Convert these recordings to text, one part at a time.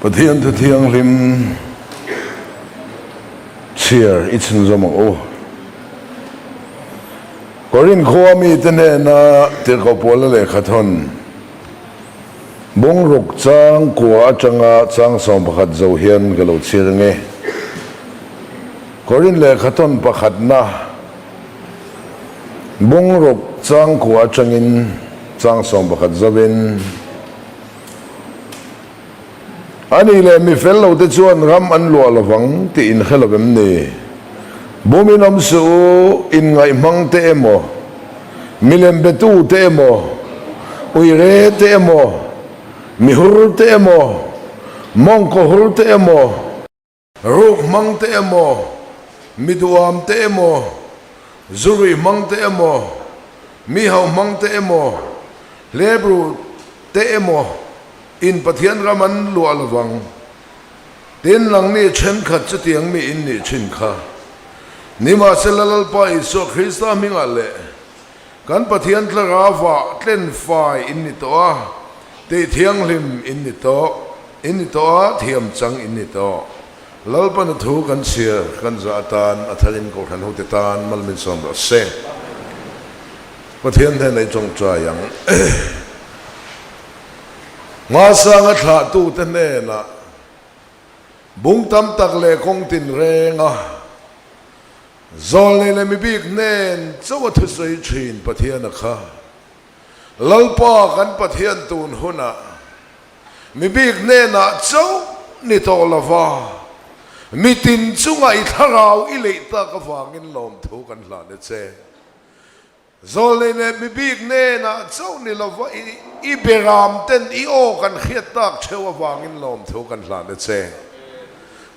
Pathian Thu Thianghlim chhiar i chhunzawm ang u. Korin khua mite hnena tirhkoh Paula lehkha thawn bungruk chang kua atanga chang 11 zo hian ka lo chhiar ang e. Korin lehkha thawn pakhatna bungruk chang kua atangin chang 11 zovin. A nih leh mi fel lote chuan ram an luah lovang tih in hre lo em ni? Bumin awm suh u, inngaihhmang te emaw, milem betu te emaw, uire te emaw, mihur te emaw, mawngkaw hur te emaw, Ruk hmang te emaw, mi duham te emaw, zurui hmang te emaw, mi hauh hmang te emaw, hlebru te emaw in Pathian ram an luah lovang. Tin, nangni thenkhat chutiang mi in nih thin kha. Nimahsela Lalpa Isua Krista hmingah leh kan Pathian Thlarauah tlenfai in ni tawh a, tih thianghlim in ni tawh. In ni tawh a, thiam chang in ni tawh. Lalpana thu kan chhiar, kan zah atan, a tharin Kohhran hote tan mal min sawm rawh se. Pathian hnenah i tawngtai ang. Hmasanga thlahtute hnenah bung tam tak leh kawng tinrenga zawlnei leh mibik hnen chauh a thusawi thin Pathiana kha Lalpa kan Pathian tun hunah Mi bik hnenah chauh ni tawh lova, mitin chunga i thlarau i leih tak avangin lawmthu kan hlan e che. Zawlnei leh mi bik hnenah chauh ni lova i beram ten i aw kan hriat tak theuh avangin lawmthu kan hlan e che.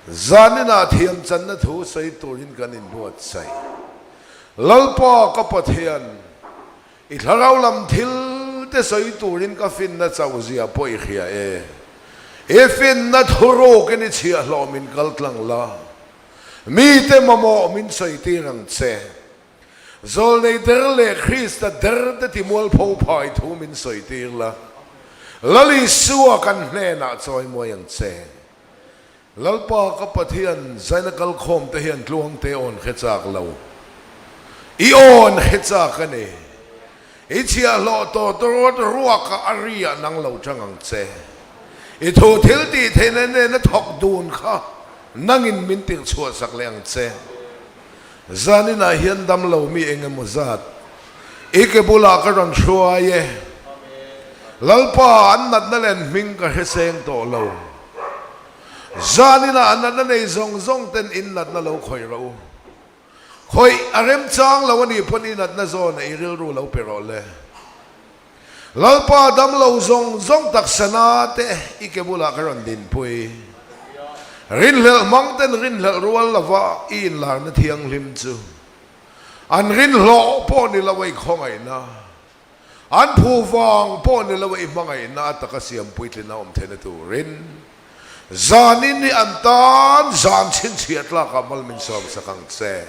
Zaninah thiamchanna thu sawi turin kan inbuatsaih. Lalpa ka Pathian, I thlarau lam thil te sawi turin ka finna chauh zia pawh i hria e. I finna thuruk in i chhiahhlawh min kal tlang la, mite mamawh min sawi tir ang che. Zawlnei der leh Krista der te timualpho phai thu min sawi tir la, Lal Isua kan hnenah chawimawi ang che. Lalpa ka Pathian zaina kalkhawm te hian tluangte awn hre chak lo. I awn hre chak a ni. I chhiahhlawh tawh tawrawt ruaka a ri ah nang lo chang ang che. I thu thil tih theihna nena thawk dun kha nangin min tirh chhuah sak leh ang che. Zaninah hian dam lo mi eng emaw zat i ke bulah ka rawn hruai e. Lalpa an natna len hming ka hre seng tawh lo. Zaninah a natna nei zawng zawng ten in natna lo khawih rawh u. Khawih a remchang lo a nih pawn i natna zawnah i rilru lo pe rawh le. Lalpa dam lo zawng zawng taksa na te i ke bulah ka rawn dinpui. Rinhlelh hmang ten rinhlelh rual lova i inlarna thianghlim chu an rinhlawh pawh ni lo a i khawngaihna. An phu vang pawh ni lo i hmangaihna a taka siam puitlin a awm theihna turin zanin hi an tan zan chhinchhiah tlakah mal min sawm sak ang che.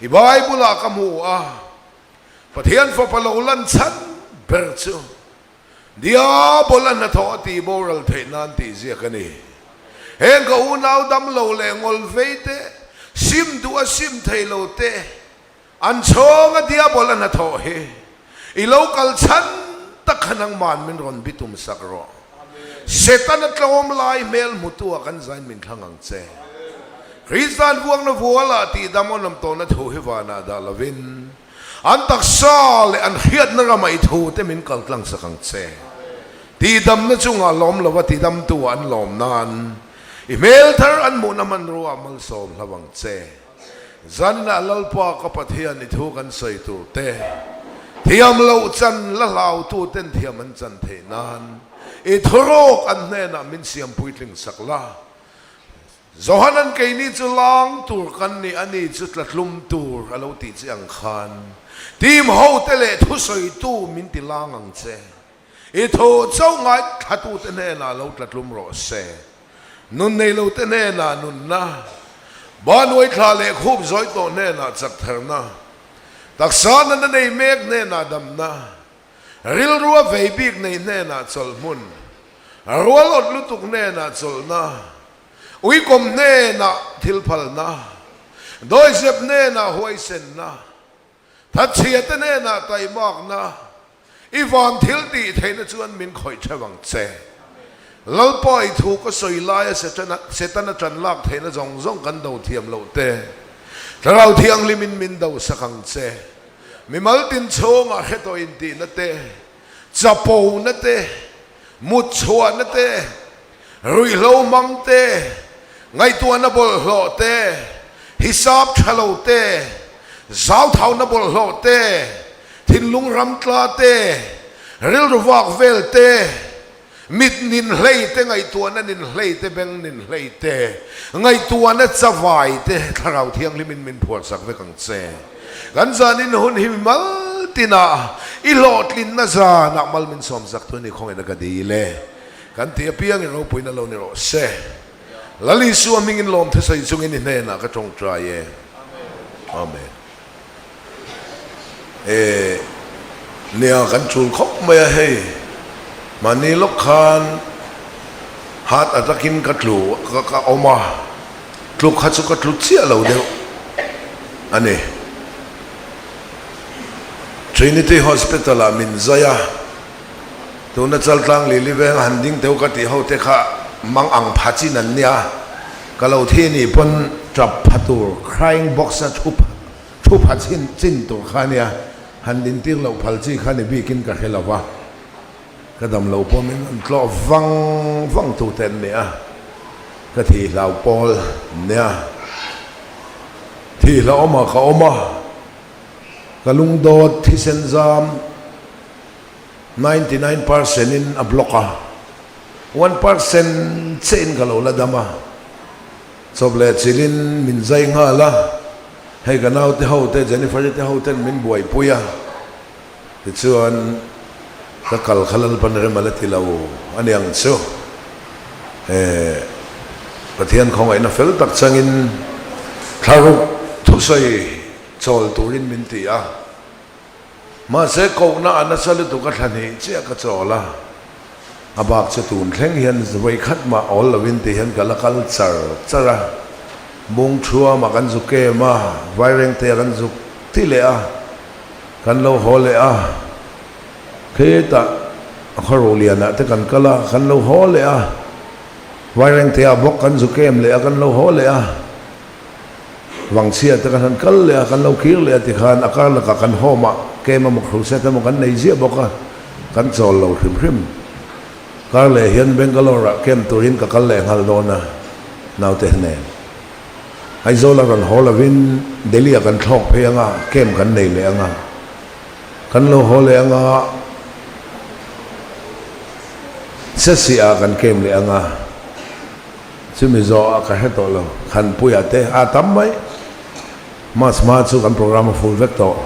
I Bible-ah ka hmu a, Pathian fapa lo lan chhan ber chu Diabol a hnathawh a tih boral theih nan tih ziak a ni. Heng ka unau damlo leh ngawlvei te, sim duh a sim thei lo te, An chhawng a diabol a hnathawh hi i lo kal chhan tak kha nangman min rawn bitum sak rawh. Setan a tlawm lai hmel hmutu ah kan zain min thlang ang che. Kristan vuakna vualah tihdam awn awm tawhna thu hi vanah dah lovin an taksa leh an hriatna ramah i thu te min kal tlang sak ang che. Tihdamna chungah lawm lova tidamtu ah an lawm nan i hmel thar an hmuhna hmanrua ah malsawm hlau ang che. Zanah Lalpa ka Pathian i thu kan sawi tur te, thiam loh chan la hlautu ten thiam an chan theih nan i thuruk an hnenah min siam puitling sak la. Johanan keini chu lang tur kan ni a ni chu tlatlum tur a lo tih che ang khan team hote leh thusawitu min ti lang ang che. I thu chauh ngaithlatute hnenah lo tlatlum rawh se. Nun nei lote hnenah nunna, Banuai thla leh khup zawi tawh hnenah chak tharna, taksa natna nei mek hnenah damna, rilrua vei bik nei hnenah chawlhhmun. Rual awt lutuk hnenah chawlhna, uikawm hnenah thilphalna, dawizep hnenah huaisenna, thatchhiate hnenah taimakna, i van thil tih theihna chuan min khawih theuh ang che. Lalpa i thu ka sawi laia Setana Setana ṭan lak theihna zawng zawng kan do thiam loh te, Thlarau Thianghlimin min do sak ang che. Mimal tin chhungah hre tawh intihna te, chapona te, mut chhuahna te, ruihhlo hmang te, ngaihtuahna bawlhhlawh te, hisap tha lo te, zauthauna bawlhhlawh te, thinlung ramtla te, rilru vak vel te, mit nin hlei te, ngaihtuahna nin hlei te, beng nin hlei te, ngaihtuahna chavai te, Thlarau Thianghlimin min phuarsak vek ang che. Kan zanin hun hi mal tinah i hlawhtlinna zanah mal min sawmsak thu ni khawngin a ka dil e. Kan tih apiangin ropuina lo ni rawh se. Lal Isua hmingin lawmthu sawi chungin i hnenah ka tawngtai e. Amen. E nia kan chul khawp mai a hei. Mahni lawk khan heart attack in ka tlu ka awm a. Tluk kha chu ka tlu chiah lo deuh a ni. Trinity Hospital ah min zai a, tuna Chaltlang Lili veng han ding teuh ka tih ho te kha mang ang pha chin an nia, ka lo thi nih pawn tap pha tur crying box a thu thu pha chin chin tur kha nia, han din tir loh phal chi kha ni bikin ka hre lo va. Ka dam lo pawh min rawn tlawh vang vang tu te an ni a, ka thih hlau pawl an nia. Thih hlauhawmah ka awm a, ka lungdawt thisen zam 99 percent in a block a, 1 percent chiah in ka lo la dam a, chawp leh chilhin min zai nghal a, hei ka naute ho te Jennifer-i te ho ten min buaipui a. Tichuan, ka kal kha Lalpan rem a la ti lo a ni ang chu. He Pathian khawngaihna fel tak changin thlaruk thusawi chawl turin min ti a. Mahse, kohna a nasa lutuk a thla hnih chiah ka chawl a. A bak chu tun thleng hian vawikhat mah awl lovin ti hian ka la kal char char a. Bung thuamah kan zuk em a, Vairengtea kan zuk ti leh a. Kan lo haw leh a, khetah khaw lianah te kan kal a, kan lo haw leh a, Vairengteah bawk kan zu kem leh a, kan lo haw leh a, Vangchhia te kan han kal leh a, kan lo kir leh a tikhan a kar lakah kan home ah kem emaw crusade emaw kan nei ziah bawk a, kan chawl lo hrim hrim. Kar leh hian Bangalore ah kem turin ka kal leh nghal dawn a, naute nen. Aizawl a rawn haw lovin Delhi ah kan thlawk phei anga, camp kan nei leh anga, kan lo haw leh anga, Sesi ah kan camp leh anga, chumi zawh ah ka hre tawh lo, Khanpuia te a tam mai, March hma chu kan program a full vek tawh.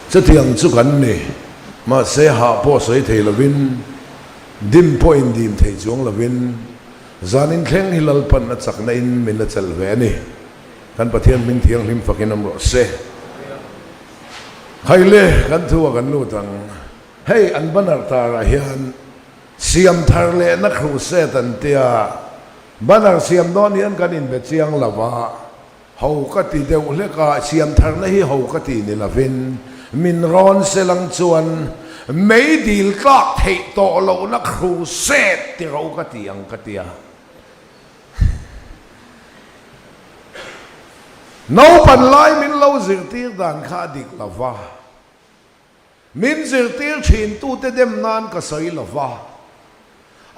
Chutiang chu kan ni, mahse hah pawh sawi thei lovin, dim pawh indim thei chuang lovin, Zan in thleng hi Lalpan a chakna in min la chelh ve a ni. Kan Pathian hming thianghlim fakin awm rawh se. Haile kan thu ah kan lut ang. Hei an banner tar ah hian siam thar lehna crusade an tia. Banner siam dawn hian kan inbe chiang lo va. Ho ka ti deuh hlek a, siamtharna hi ho ka ti ni lovin min rawn selang chuan mei dil tlak theih tawh lohna crusade ti ro ka ti ang ka ti a. Naupan lai min lo zirtir dan kha a dik lo va. Min zirtir thintute dem nan ka sawi lo va,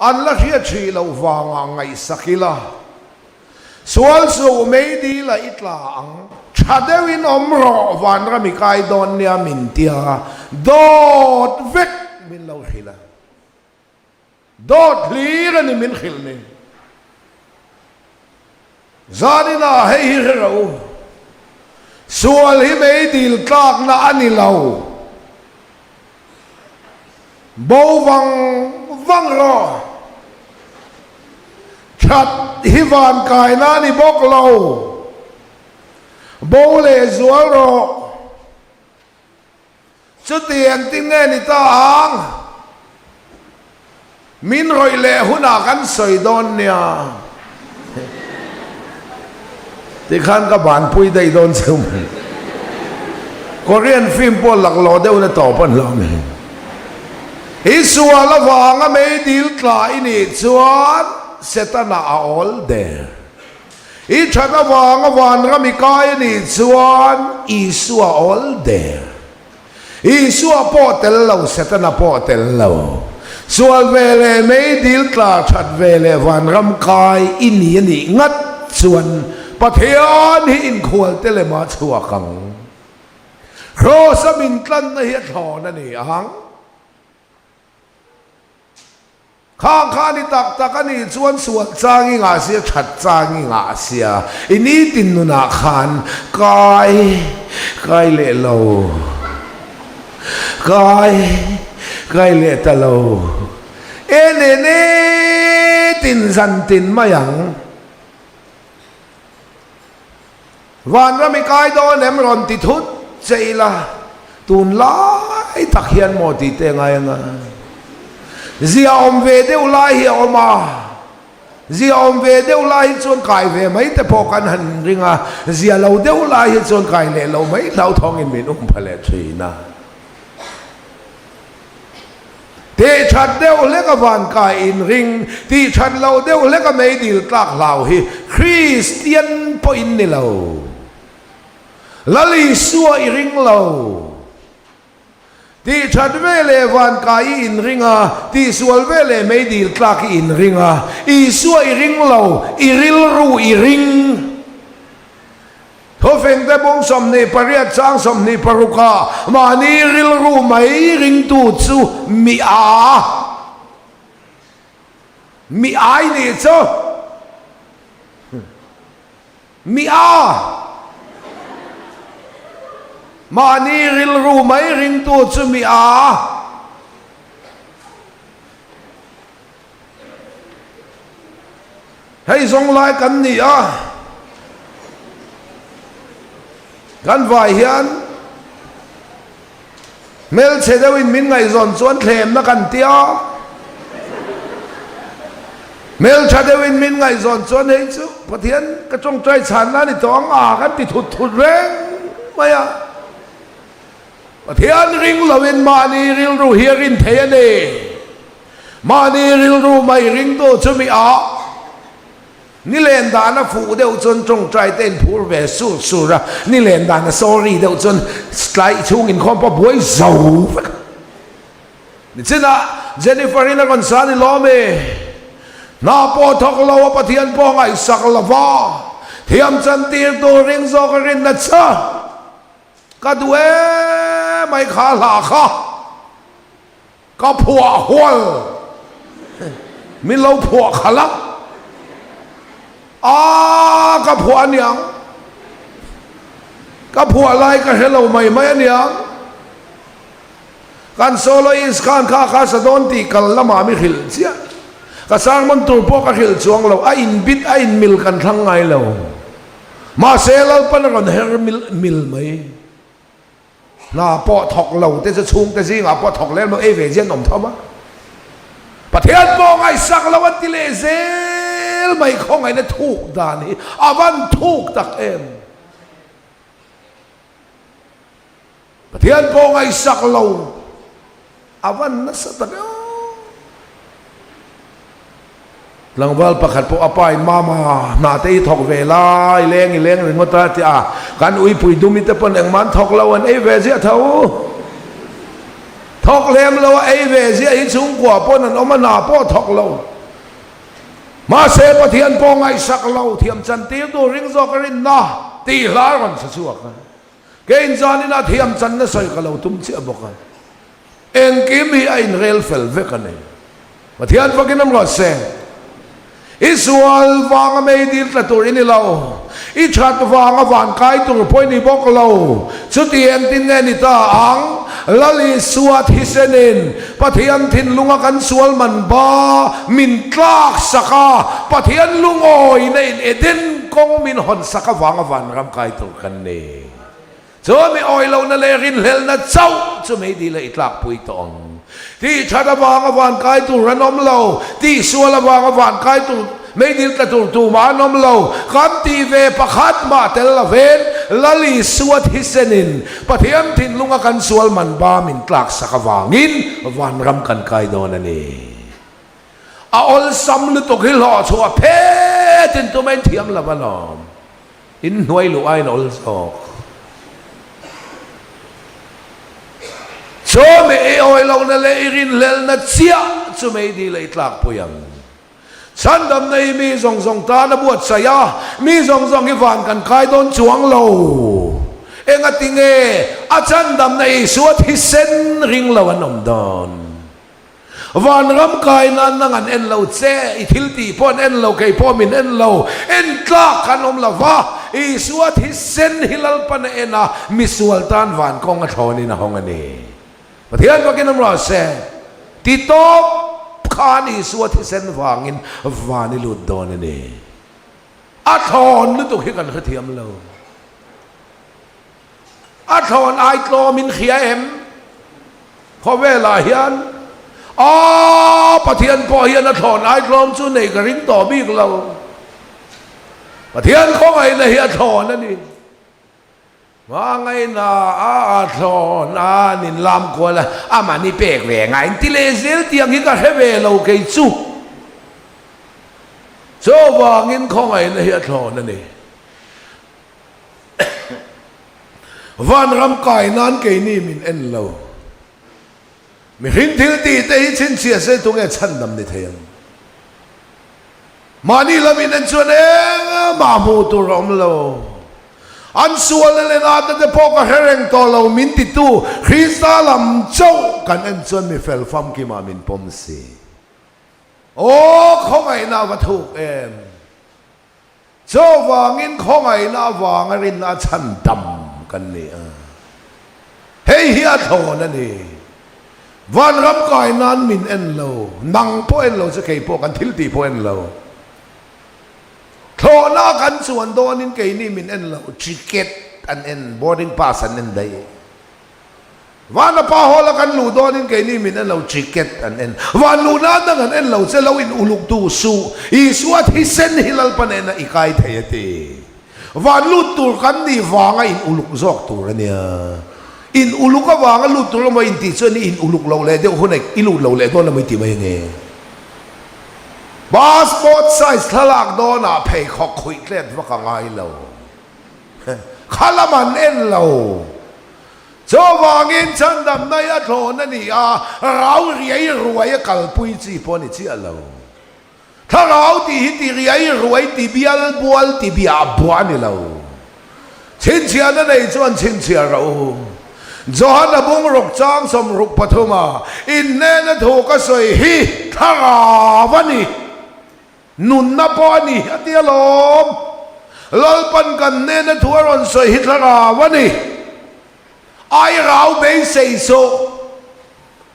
an la hriat hrih loh vangah ngaihsak ila, sual suh meidil a i tla ang, tha deuhin awm rawh vanram i kai dawn nia min tia dawt vek min lo hrilh a. Dawt hlir a ni min hrilh ni. Zaninah hei hi hre rawh u. Sual hi meidil tlakna a ni lo. Bo vang vang rawh. That hi van kaina a ni bawk lo. Bo leh zual rawh. Chuti engtin nge ni ta ang? Min rawih leh hunah kan sawi dawn nia. Tikhan ka banpui daih dawn cheu mai. Korean film pawh laklawh deuhin a tawp a ni lo ni. I sual avanga meidil tla i nih chuan Setana a awl der. I that avanga vanram i kai a nih chuan Isua a awl der. Isua pawh tel lo, Setana pawh tel lo. Sual ve leh meidil tla that ve leh vanram kai i ni a nih ngat chuan Pathian hi inkhual te lema chhuak ang. Kraws-a min tlanna hi a thlawn a ni ang. Khang kha ni tak tak a nih chuan sual chang i ngah sia, that chang i ngah sia, i nitin nunah khan kai kai leh lo, kai kai leh ta lo, e ne ne tin zan tin mai ang. Vanram i kai dawn em rawn ti thut che ila, tunlai tak hian maw tih te ngai anga zia awm ve deuh lai hi a awm a, zia awm ve deuh lai hi chuan kai ve mai te pawh kan han ring a, zia lo deuh lai hi chuan kai leh lo mai hlauthawngin min um pha leh thin a. Tih that deuh hlek a van kai inring, tih that loh deuh hlek a meidil tlak hlau hi Kristian pawh in ni lo. Lal Isua i ring lo. Tih that ve leh van kai i inring a, tih sual ve leh meidil tlak i inring a, Isua i ring lo, i rilru i ring. Thawfengte bawng 28 chang 26 ah mahni rilru mai ringtu chu mi a mi ai nih chu mi a mahni rilru mai ringtu chu mi a. Hei zawng lai kan ni a, kan vai hian hmelchhe deuhin min ngaihzawn chuan thlemna kan ti a, hmeltha deuhin min ngaihzawn chuan hei chu Pathian ka tawngtai chhanna a ni tawh ang a kan ti thut thut reng mai a. Pathian ring loin mahni rilru hi a rin thei a ni. Mahni rilru mai ringtu chu mi a nilen dan a fuh deuh chuan tawngtai te in phur ve sur sur a, nilen dan a sorry deuh chuan tlai chhung inkhawm pawh buai zo vek a. Nichinah Jennifer in a rawn sa ni lawm e, hna pawh thawk lo a Pathian pawh ngaihsak lo va, thiam chantir tur ring zawk a rinna cha ka duh emai kha hla kha. Ka phuah hual min lo phuah khalh a, aaa ka phuah aniang, ka phuah lai ka hre lo mai mai aniang, kan soloist khan kha kha sa dawn tih kal lamah mi hrilh chiah, ka sermon tur pawh ka hrilh chuang lo, a inbit a inmil kan thlang ngai lo, mahse Lalpan a rawn her mil mil mai. Hna pawh thawk lo te chu chhungte zingah pawh thawk lem lo ei ve zian awm thawm a. Pathian pawh ngaihsak lo an ti leh zel mai khawngaihna thuk dan hi a van thuk tak em. Pathian pawh ngaihsak lo A van nasa tak em. Tlangval pakhat pawh a pa in mama hna te hi thawk ve la i leng i leng ringawt a ti a, kan uipui dumi te pawn engmah an thawk lo an ei ve ziah tho. Thawk lem lo a ei ve ziah hi chhungkua pawn an awm a hna pawh thawk lo. Mahse Pathian pawh ngaihsak lo thiam chantir tur ring zawk a rinna tih hla a rawn sa chhuak a. Kei inzanin a thiam channa sawi ka lo tum chiah bawk a, engkim hi a inrel fel vek a ni. Pathian fakin awm rawh se. I sual vanga meidil tla tur i ni lo, i that vanga van kai tur pawh i ni bawk lo. Chuti engtin nge ni ta ang? Lal Isua thisenin Pathian thinlunga kan sual man ba min tlak sak a, Pathian lungawina in Eden kawng min hawn sak avanga vanram kai tur kan ni. Chu mi awi lohna leh rinhlelhna chauh chu meidil a i tlakpui tawh ang. Tih that avanga van kai tur an awm lo, tih sual avanga van kai tur, meidil tla tur tumah an awm lo. Kan tih ve pakhat mah tel lovin Lal Isua thisenin Pathian thinlunga kan sual man ba min tlaksak avangin vanram kan kai dawn a ni. A awlsam lutuk hi hlawhchhuah phetin tumain thiam lo alawm. In hnuai luh aiin a awl zawk. Chawhmeh i awi lohna leh i rinhlelhna chiah chu meidil a i tlakpui ang. Chhandamna hi mi zawng zawng tan a buatsaih a, mi zawng zawng hi van kan kai dawn chuang lo. Engati nge a chhandamna Isua thisen ring lo an awm dawn? Vanram kai nan nang an en lo che, i thil tih pawh an en lo, kei pawh min en lo, en tlak an awm lo va, Isua thisen hi Lalpan a en a, misual tan van kawng a thlawnin a hawng a ni. Pathian fakin awm rawh se, ti tawp khan Isua thisen vangin van i lut dawn a ni. A thlawn lutuk hi kan hrethiam lo. A thlawn ai tlawm in hria em? Khawvelah hian a Pathian pawh hian a thlawn ai tlawm chu nei ka ring tawh bik lo. Pathian khawngaihna hi a thlawn a ni. Hmangaihna a a thlawn a nin lam kual a, a mahni pek ve ngai in ti leh zel tiang hi ka hre ve lo kei chu. Chuvangin khawngaihna hi a thlawn a ni. Vanram kai nan keini min en lo. Mihring thil tih te hi chhinchhiah se tunge chhandam ni thei ang? Mahni lam in en chuan engmah hmuh tur a awm lo. An sualna leh natna te pawh ka hre reng tawh lo min titu Krista lam chauh kan en chuan mi fel famkimah min pawm si. Aw khawngaihna a va thuk em! Chuvangin khawngaihna avanga rinna a chhan dam kan ni a, hei hi a thlawn a ni. Vanram kai nan min en lo, nang pawh en lo che kei pawh kan thil tih pawh en lo. Thlawhna kan chuan dawnin keini min en lo, ticket an en, boarding pass an en daih. Van a pa hall a kan luh dawnin keini min en lo ticket an en. Van luh nan dang an en lo che lo in uluk duh suh. Isua thisen hi Lalpa nena i kai thei a ti. Van lut tur kan nih vanga in uluk zawk tur a nia. In uluk avanga lut tur emaw in tih chuan i in uluk loh leh deuh hun i lut lo leh dawn emaw i ti mai ange. Passport size thlalak dawnah pheikhawk khuih tlet vak a ngai lo. Kha lam an en lo. Chuvangin chhandamna hi a thlawn a ni a, rau riai ruai a kalpui chi pawh a ni chiah lo. Thlarau tih hi ti riai ruai ti bial bual ti biah buah a ni lo. Chhinchhiahna nei chuan chhinchhiah rawh u. Johana bungruk chang 63 a inhnena thu ka sawi hi thlarau a ni. Nunna pawh a ni a ti alawm. Lalpan kan hnena thu a rawn sawi hi thlarau a ni. Ai rau beisei suh.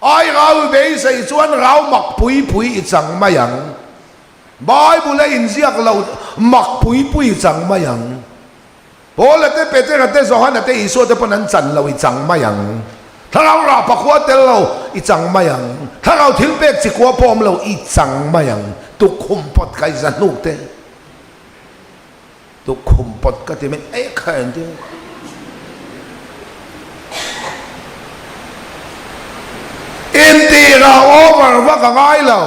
Ai rau i beisei chuan rau mak pui pui i chang mai ang. Bible a inziak lo mak pui pui i chang mai ang. Paula te, Petera te, Johana te, Isua te pawn an chan lo i chang mai ang. Thlarau rah pakhua tel lo i chang mai ang. Thlarau thil pek chi kua pawh awm lo i chang mai ang. Tukkhum pawt ka i za hnuk te. Tukkhum pawt ka ti mai e kha engtin. Intih rah over vak a ngai lo.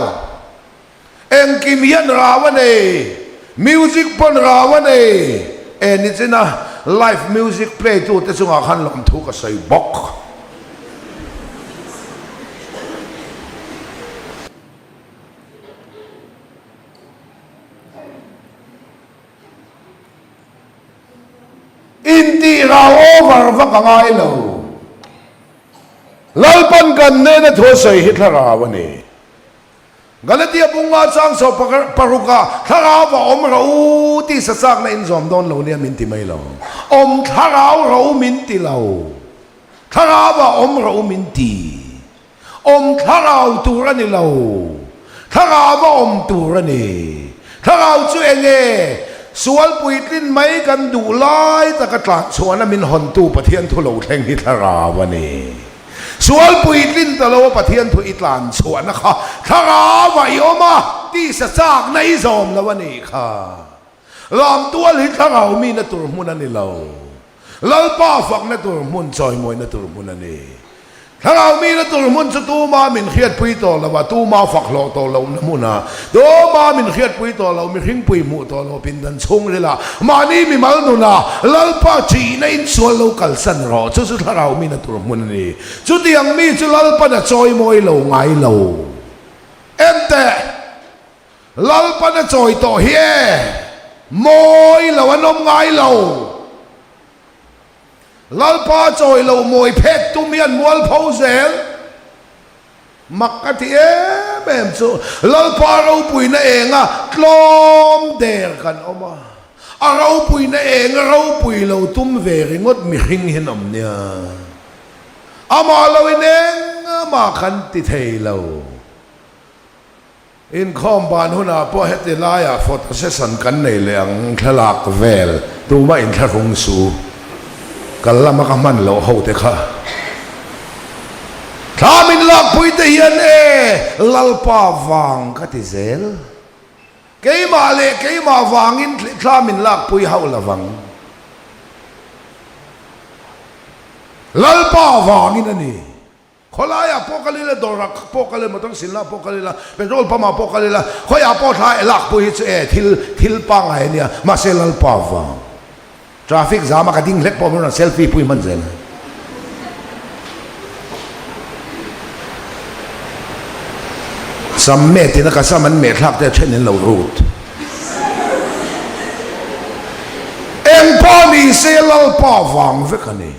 Engkim hian rau a nei, music pawn rau a nei e nichina live music play tu te chungah khan lawmthu ka sawi bawk. Intih rau over vak a ngai lo. Lalpan kan hnena thu a sawi hi thlarau a ni. Galatia bunga chang chho paruka thlarau va awm rawh u tih sa chakna in zawm dawn lo nia min ti mai lo. Awm thlarau rawh u min ti lo. Thlarau va awm rawh u min ti. Awm thlarau tur a ni lo. Thlarau va awm tur a ni. Thlarau chu eng nge? Sual puitlin mai kan duh lai taka tlan chhuahna min hawntu Pathian thu lo thleng hi thlarau a ni. Sual puitlin ta lo a Pathian thu i tlan chhuahna kha thlarau ah i awm a, tisa chakna i zawm lo a nih kha. Lamtual hi thlarau mina tur hmun a ni lo. Lalpa fakna tur hmun, chawimawina tur hmun a ni. Thlarau mina tur hmun chu tuma min hriatpui tawh lo a, tuma fak hlawh tawh lohna hmuna, tuma min hriatpui tawh lo, mihringpui hmuh tawh lo pindan chhungrila, mahni mimal nuna Lalpa ṭihna insual lo kalsan rawh, chu chu thlarau mina tur hmun a ni. Chutiang mi chu Lalpan a chawimawi lo ngai lo. Enteh! Lalpan a chawi tawh hi e, mawi lo an awm ngai lo. Lalpa chawi lo mawi phet tum hi an mual pho zel. Mak ka ti em em chu Lalpa ropuina enga tlawm der kan awm a, a ropuina enga ropui lo tum ve ringawt mihring hi an awm nia. Amah lo in engmah kan ti thei lo. Inkhawm ban hunah pawh heti laiah photo session kan nei leh ang, thlalak vel tumah inthlahrung suh u, kal lama ka hman loh ho te kha thla min lakpui te hian e Lalpa vang ka ti zel, keimah leh keimah vangin thla min lakpui hauh lovang, Lalpa vangin a ni. Khawlaiah pawh kal ila, dawrah pawh kal ila, motor silna pawh kal ila, petrol pump ah pawh kal ila, khawiah pawh thla e lak pawh hi chu e thil thil pangngai a nia, mahse Lalpa vang. Traffic zam a ka ding hlek pawh min rawn selfie pui hman zel. Sam met in a ka sam an meh thlak te a then in lo rut. Eng pawh ni se Lalpa vang vek a ni.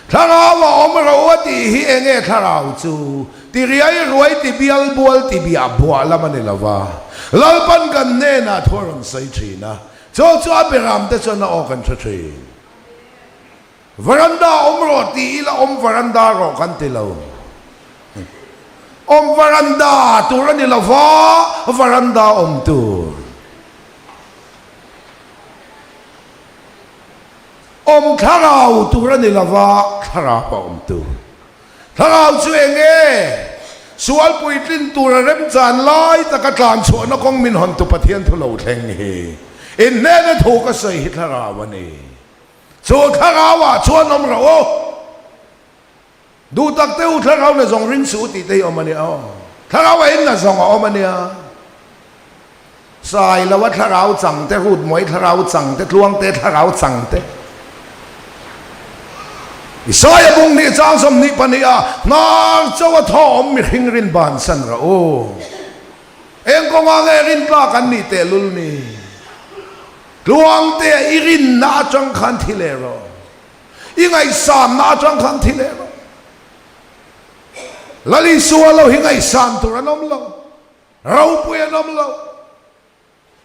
Thlarau a awm ro a tih hi eng nge thlarau chu? Ti riai ruai ti bial bual ti biah buah lam a ni lo va, Lalpan kan hnenah thu a rawn sawi thin a, chu chu a beram te chuan a aw kan hre thin. Varanda awm rawh ti ila awm varanda rawh kan ti lo. Awm varanda tur a ni lo va, varanda awm tur. Awm thlarau tur a ni lova, thlarau a awm tur. Thlarau chu eng nge? Sual puitlin tura remchan lai taka tlan chhuahna kawng min hawntu Pathian thu lo thleng hi. In hnena thu ka sawi hi thlarau a ni. Chu thlarauah chuan awm rawh u. Duh tak te u thlarau na zawng ring suh u tih te hi awm a nia aw. Thlarau a in na zawng a awm a nia. Sai lo a thlarau chang te, rut mawi thlarau chang te, tluang te thlarau chang te. Isaia bung hnih chang 22 a hnar cho a thaw awm mihring rin bansan rawh u. Eng kawnga nge rin tlak an nih tehlul ni? Tluang te i rinna atang khan thi leh rawh. I ngaihsanna atang khan thi leh rawh. Lal Isua lo hi ngaihsan tur an awm lo. Ropui an awm lo.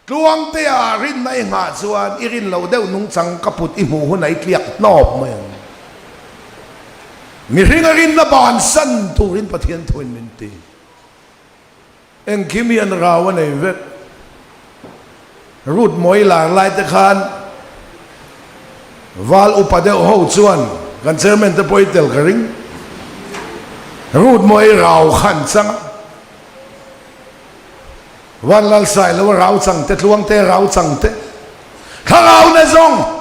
Tluangtea rinna i nghah chuan i rin loh deuh nungchang ka put i hmuh hunah i tliak hnawp mai ang. Mihringa rinna bansan turin Pathian thuin min ti. Engkim hian rau a nei vek. Rut mawi lar lai te khan val upa deuh ho chuan kan chairman te pawh i tel ka ring. Rut mawi rau kha an chang a. Vanlal Sailo a rau chang te, Tluangte a rau chang te, thlarau na zawng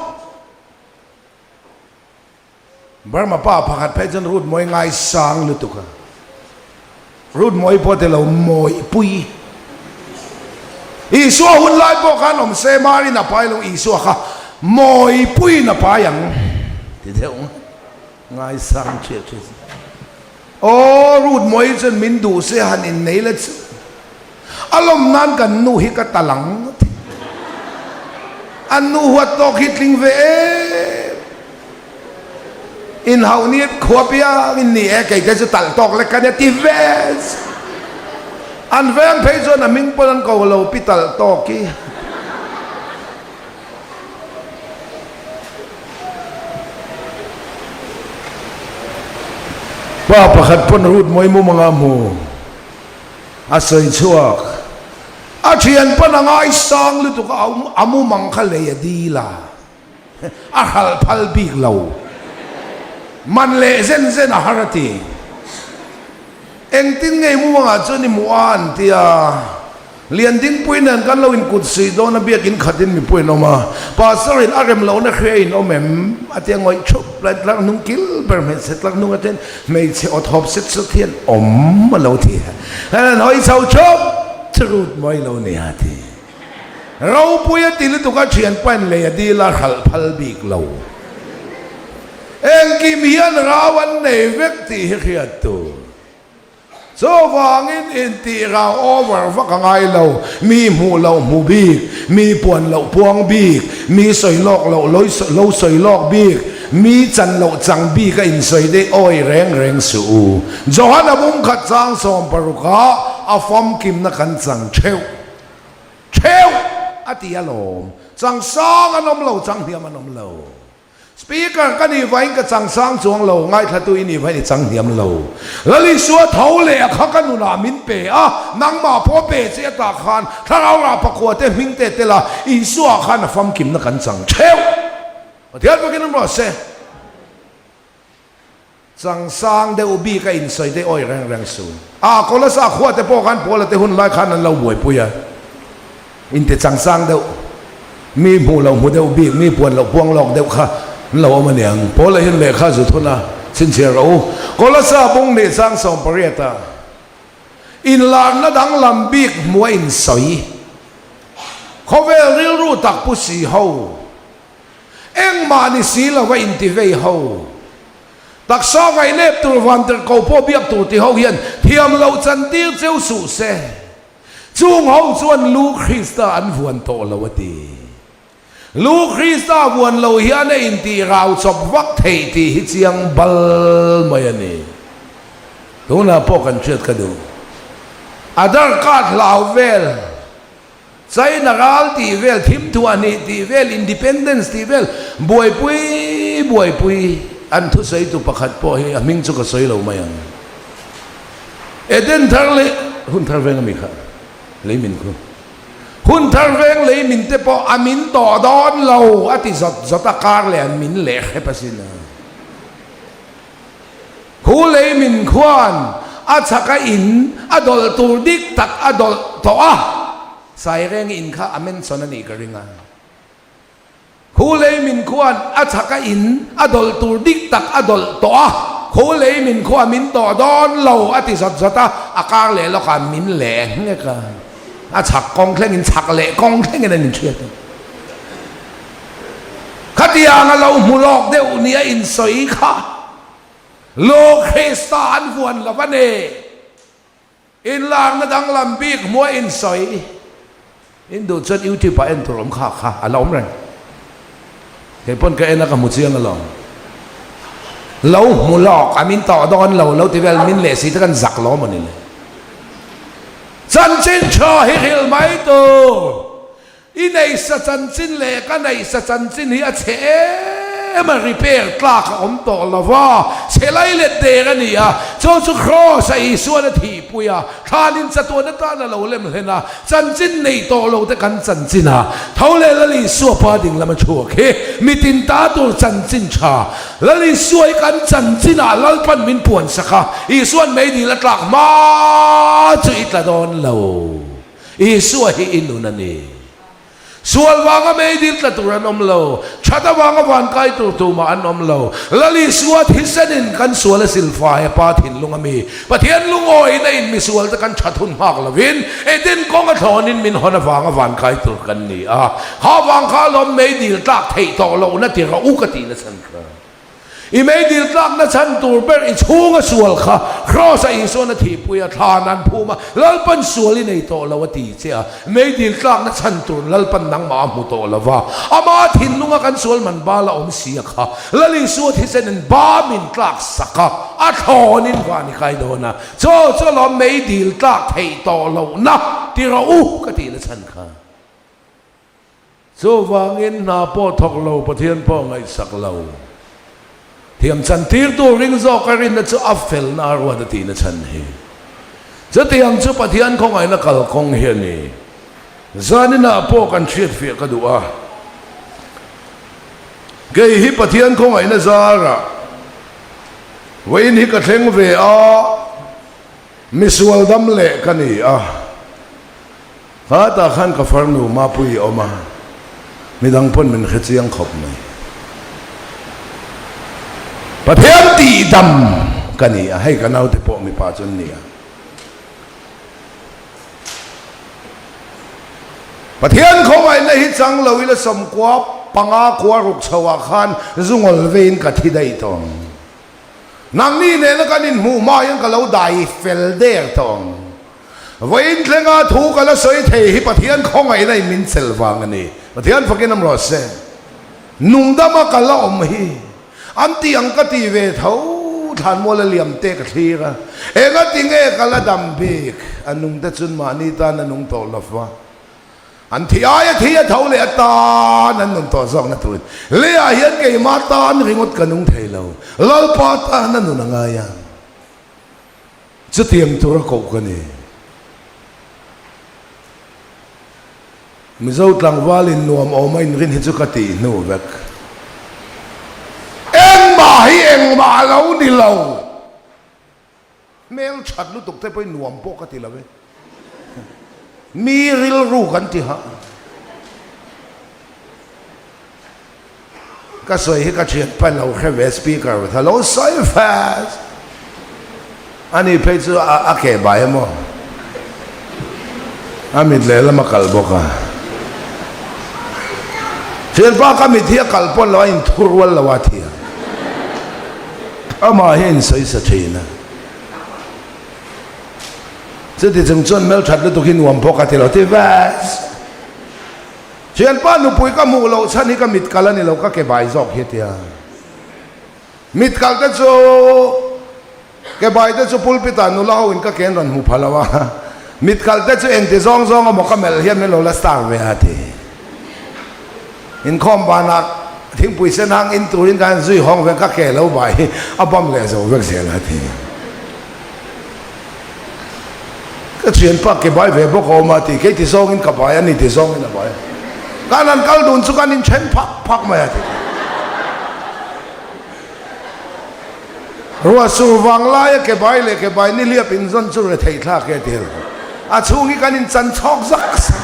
Burma pa pakhat phei chuan Rut mawi ngaisang lutuk a. Rut mawi pawh ti lo mawi pui. Isua hun lai pawh khan awm se Marin a pai lo Isua kha mawi puiin a pai ang ti deuh ngaisang ṭhiah ṭhiah chu. Aw Rut mawi chuan min duh se han innei la chu a lawm nan kan nu hi ka tal ang a ti. An nu huat tawk hi tling ve em. Inhauh ni khua piang in ni e kei te chu talh tawk lek ka nia ti ve. An veng phei chuan a hming pawn an ko lo pi talh tawk hi. Pa pakhat pawn rut mawi mum anga hmu a sawi chhuak. A thian pawn a ngaisang lutuk a a mumang kha lei a dil a, a hralh phal bik lo. Man leh zen zen a har a ti. Engtin nge mumangah chuan i hmuh a an ti a. Liandingpui nen kan lo inkut suih dawn a biakin khatin mipui an awm a. Pastor in a rem lohna hria in awm em? A ti a ngawih thup lai tlar hnung kil ber hmeichhe tlar hnung aṭhen hmeichhe aw thawp set sawt hian awm a lo ti a. An hawi chho thup thurut mawi lo ni a ti. Ropui a ti lutuk a thianpa in lei a dil a hralh phal bik lo. Engkim hian rau an nei vek tih hi hriat tur. Chuvangin intih rau over vak a ngai lo, mi hmuh loh hmu bik, mi puan loh puang bik, mi sawi lawk loh lo sawi lawk bik, mi chan loh chang bik a insawi daih awi reng reng suh u. Johana bungkhat chang sawmparuka a famkimna kan chang theuh. Theuh a ti alawm. Chang sang an awm lo, chang hniam an awm lo. Speaker ka nih vain ka chang sang chuang lo, ngaithlatu i nih vain i chang hniam lo. Lalisua tho leh a kha ka nunah min pe a, nangmah pawh pe che atah khan thlarau rah pakua te hming te tel a, Isua khan a famkimna kan chang theuh. Pathian fakin awm rawh se. Changsang deuh bik a insawi te awi reng reng su. A Kolasa khua te pawh khan Paula te hun lai khan an lo buaipui a. Inte changsang deuh, mi hmuh loh hmu deuh bik, mi puan loh puang lawk deuh kha an lo awm a niang. Paula hian lehkha zu thun a chhinchhiar rawh u. Kolasa bung nih chang 18 a inlarna danglam bik hmuh a insawi. Khawvel rilru tak pu si ho. Engmah ni si lova inti vei ho. Taksa ngaihnep tur vantirhko pawh biak tur ti ho hian thiam loh chantir cheu suh se. Chung ho chuan Lu Krista an vuan tawh lo a ti. Lu Krista vuan lo hian a intih rau chawp vak theih tih hi chiang bal mai a ni. Tunah pawh kan hriat ka duh. Aadhar card hlau vel. China ral tih vel, thimthuah hnih tih vel, independence tih vel, buaipui buaipui an thusawitu pakhat pawh hi a hming chu ka sawi lo mai ang. Eden thar leh hun thar veng ami kha lei min khu. Hun thar veng lei min te pawh a min tawh dawn lo a ti zawt zawt a kar leh an min leh hrep asin a. Khu lei min khuan a chhaka in a dawlh tur dik tak a dawlh tawh a, Saireng in kha a mention a nih ka ring a. Khu lei min khuan a chhaka in a dawlh tur dik tak a dawlh tawh a, khu lei min khua min tawh dawn lo a ti zawt zawt a, a kar leh lawkah min leh nghek a, a chhak kawng thlengin chhak leh kawng thlengin an inhriat a. Khatiang a lo hmu lawk deuh nia insawi kha Lo Krista an vuan lo a ni. Inlarna danglam bik hmua insawi in duh chuan YouTube ah en tur awm kha kha a la awm reng. Kei pawn ka en a ka hmu chiang alawm. Lo hmu lawk a min tawh dawn lo lo ti vel min leh si te kan zak lo amaw ni le. Chanchin tha hi hrilh mai tur. I neihsa chanchin leh ka neihsa chanchin hi a chhe em a, repair tlak a awm tawh lo va, chhe lai let der a ni a, chu chu Kraws a Isuan a thihpui a, thlanin chatuan atan a lo lem hlen a, chanchin neih tawh lo te kan chanchin a, tho leh Lal Isua pa ding lama chhuak hi mitin ta tur chanchin tha, Lal Isua hi kan chanchin ah Lalpan min puan sak a, Isuan meidil a tlak hma chu i tla dawn lo. Isua hi i nun a ni. Sual vanga meidil tla tur an awm lo, that avanga van kai tur tumah an awm lo. Lal Isua thisenin kan sual a silfai a Pa thinlung a mi. Pathian lungawiin a in misual te kan that hun nghak lovin Eden kawng a thlawnin min hawn avanga van kai tur kan ni a. Kha vang kha alawm meidil tlak theih tawh lohna ti rawh u ka tihna chhan kha. I meidil tlakna chhan tur ber i chhunga sual kha Kraws-a Isuan a thihpui a, thlan an phum a, Lalpan sual i nei tawh lo a ti che a, meidil tlakna chhan tur Lalpan nangmah a hmu tawh lo va, ama thinlunga kan sual man bal a awm si a kha, Lal Isua thisenin ba min tlak sak a, a thlawnin van i kai dawn a, chaw chu alawm meidil tlak theih tawh lohna ti rawh u ka tihna chhan kha. Chuvangin hna pawh thawk lo, Pathian pawh ngaihsak lo. Thiam chantirtu ring zawk a rinna chu a felna a ruat a tihna chhan hi. Chutiang chu Pathian khawngaihna kalkawng hi a ni. Zaninah pawh kan hriatfiah ka duh a. Kei hi Pathian khawngaihna zarah vawiin hi ka thleng ve a. Misual dam leh ka ni a, khatah khan ka farnu Mapuii awm a, midang pawn min hre chiang khawp mai. Pathian tih dam ka ni a, hei ka naute pawh mipa chu an ni a. Pathian khawngaihna hi chang lo ila 95 khua ruk chho ah khan zungawl vein ka thi daih tawh ang. Nangni nena kan inhmuh hma hian ka lo dai fel der tawh ang. Vawiin thlenga thu ka la sawi thei hi Pathian khawngaihna in min chelh vang a ni. Pathian fakin awm rawh se. Nungdama ka la awm hi an tih ang ka ti ve tho, thlanmual a liam te ka thlir a, engati nge ka la dam bik? A nungte chun mahni tan a nung tawh lo va. An thi aia thi a tho leh atan an nun tawh zawkna turin leiah hian keimah tan ringawt ka nung thei lo, Lalpa tan a nun a ngai a, chutiang tura koh ka ni. Mizo tlangvalin nuam awm a inrin hi chu ka tih hnu vek. Engmah hi engmah a lo ni lo. Hmel that lutuk te pawhin nuam pawh ka ti lo e. Mi rilru kan ti hah. Ka sawi hi ka thian pa lo hre ve speaker ve tha lo sawi fast. Ani phei chu a ke bai emaw. A mit lehlam a kal bawk a. Thianpa ka mit hi a kal pawn lo a inthur rual lo a thian. Amah hi a insawi sa thin a. Chuti chung chuan hmelthat lutuk hi nuam bawk a ti lo ti vek. Thianpa nupui ka hmuh loh chhan hi ka mit kal a ni lo ka ke bai zawk hi a ti a. Mit kal te chu Ke bai te chu pulpit ah nula ho in ka ken rawn hmu pha lo a, mit kal te chu engti zawng zawng emaw ka melh hian min lo la star ve a ti. Inkhawm banah thingpui sen hang in turin ka han zui hawng ve ka ke lo bai hi a bam leh zo vek zel a ti. Ka thianpa ke bai ve bawk a awm a ti, kei ti zawngin ka bai a ni ti zawngin a bai. Kan han kal dun chu kan inthen phak phak mai a ti. Ruah sur vang laia ke bai leh ke bai nihliap inzawn chu rethei thlak e ti lo. A chhung hi kan inchan chhawk zak zak.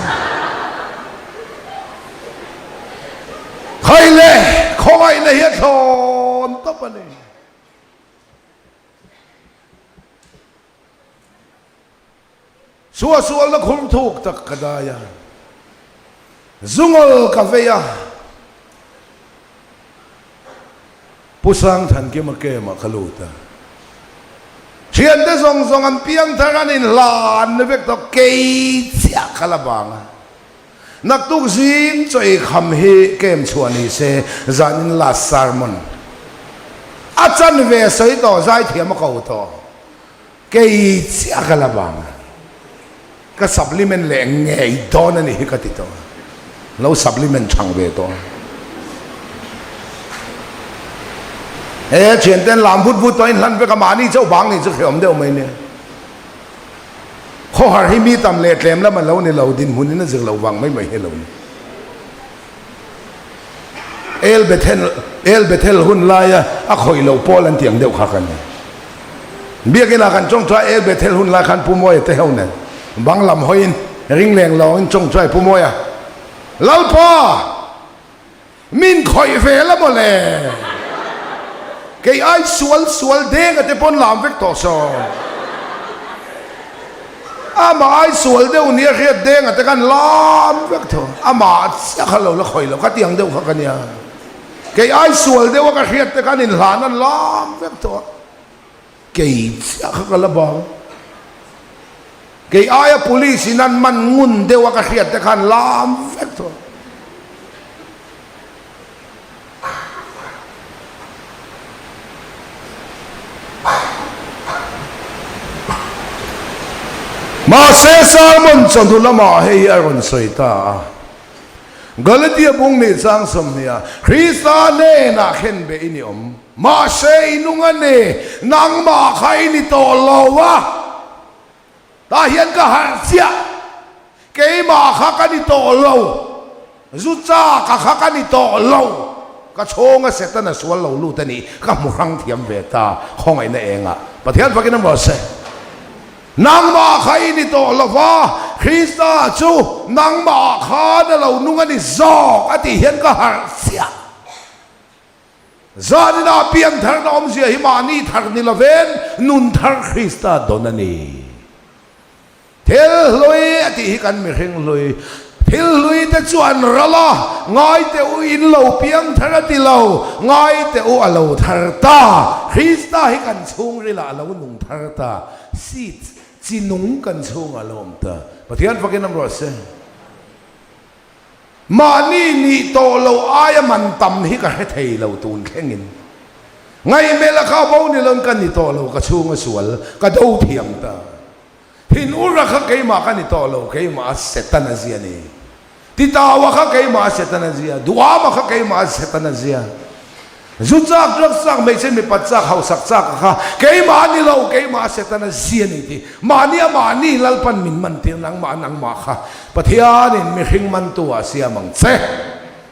Khai le khawngaihna hi a thlawn tawp a ni. Suahsualna khur thuk tak ka dai a, zungawl ka vei a, Pu Sangthankima camp-ah ka lut a, thiante zawng zawng an piangthar an inhlan vek tawh, kei chiah ka la vang a, naktuk zing chaw ei kham hi camp chhuah ni se, zanin last sermon a chanve sawi tawh, zaithiam a ko tawh. Kei chiah ka la vang a, ka supplement leh ngei dawn a ni hi ka ti tawh a, lo supplement chhang ve tawh a. He thianten lam vut vut tawhin hlan vek a, mahni chauh bang nih chu hrehawm deuh mai nia. Khawhar hi mi tam leh tlem lam a lo ni lo, dinhmunin a zir loh vang mai mai hi a lo ni. El Bethel, El Bethel hun laia a khawih loh pawl an tiang deuh kha ka ni. Biakinah kan tawngtai El Bethel hun lai khan Pu Mawia te ho nen bang lam hawiin ring leng lawngin tawngtai Pu Mawia, Lalpa! Min khawih ve la maw le? Kei ai sual sual denga te pawn lam vek tawh saw. Amah ai sual deuh nia hriat denga te khan lam vek tho. Amah chiah kha lo la khawih lo, khatiang deuh kha ka nia. Kei ai sual deuha ka hriat te khan inhlan an lam vek tawh a, kei chiah kha ka la bang. Kei aia police in an man ngun deuha ka hriat te khan lam vek tawh a. Mahse sermon chawhnu lamah hei hi a rawn sawi ta a, Galatia bung nih chang 20 ah, Krista hnenah khen beh i ni awm, mahse i nung a ni, nangmah kha i ni tawh lo a, Tah hian ka harh chiah, keimah kha ka ni tawh lo, zu chaka kha ka ni tawh lo, ka chhunga Setana sual lo lut a nih ka hmu hrang thiam ve ta, khawngaihna engah Pathian fakin a maw se. Nangmah kha i ni tawh lo va, Krista chu nangmahah khan a lo nung a ni zawk a tih hian ka harh chiah. Zaninah piantharna awmzia hi mahni thar ni lovin nun thar Krista dawn a ni. Thil hlui a tih hi kan mihring hlui. Thil hlui te chu an ral a, ngai teh u in lo piang thar a ti lo, ngai teh u a lo thar ta. Krista hi kan chhungrilah a lo nung thar ta. Seeds, chi nung kan chhungah a lo awm ta. Pathian fakin awm rawh se. Mahni nih tawh lo aia man tam hi ka hre thei lo tun thlengin. Ngaihmelh a kha bo ni loin ka ni tawh lo, ka chhung a sual, ka do thiam ta. Thinura kha keimah ka ni tawh lo, keimah a Setana zia ni. Titaua kha keimah a Setana zia, Duhama kha keimah a Setana zia. Zu chak, drug chak, hmeichhe mipat chak, hausak chak kha keimah a ni lo, keimah a Setana zia ni tih. Mahni a mahni Lalpan min man tir nangmah a nangmah kha Pathianin mihring mantu ah siam ang che.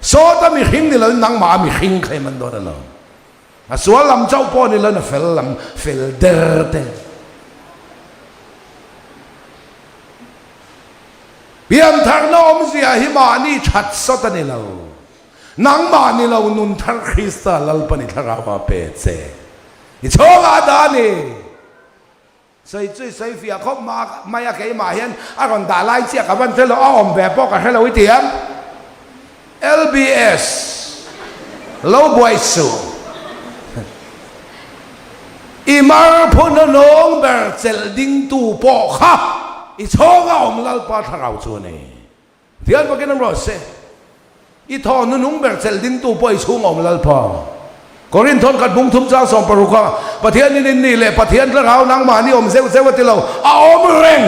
Sawta mihring ni loin nangmah a mihring kha i man dawn a lo. A sual lam chauh pawh ni loin a fel lam fel der te. Piantharna awmzia hi mahni that sawt a ni lo. Nangmah ni lo nun thar Krista Lalpan i thlarau a pe che. I chhawngah a dah a ni. Sawi chu i sawi fiah khawp mai a, keimah hian a rawn dah lai chiah ka van hre lo, a awm ve pawh ka hre lo i ti em? LBS, Lo buai suh. I mar phun a nawng ber chelh dingtu pawh kha i chhawng a awm Lalpa thlarau chu a ni. Thian fakin an rawh se. I thaw hnunung ber chelh dingtu pawh i chhung awm Lalpa. Korinth thawn khat bung thum chang 16 a, Pathian in in nih leh Pathian thlarau nangmahni awm zeuh zeuh a ti lo, a awm reng!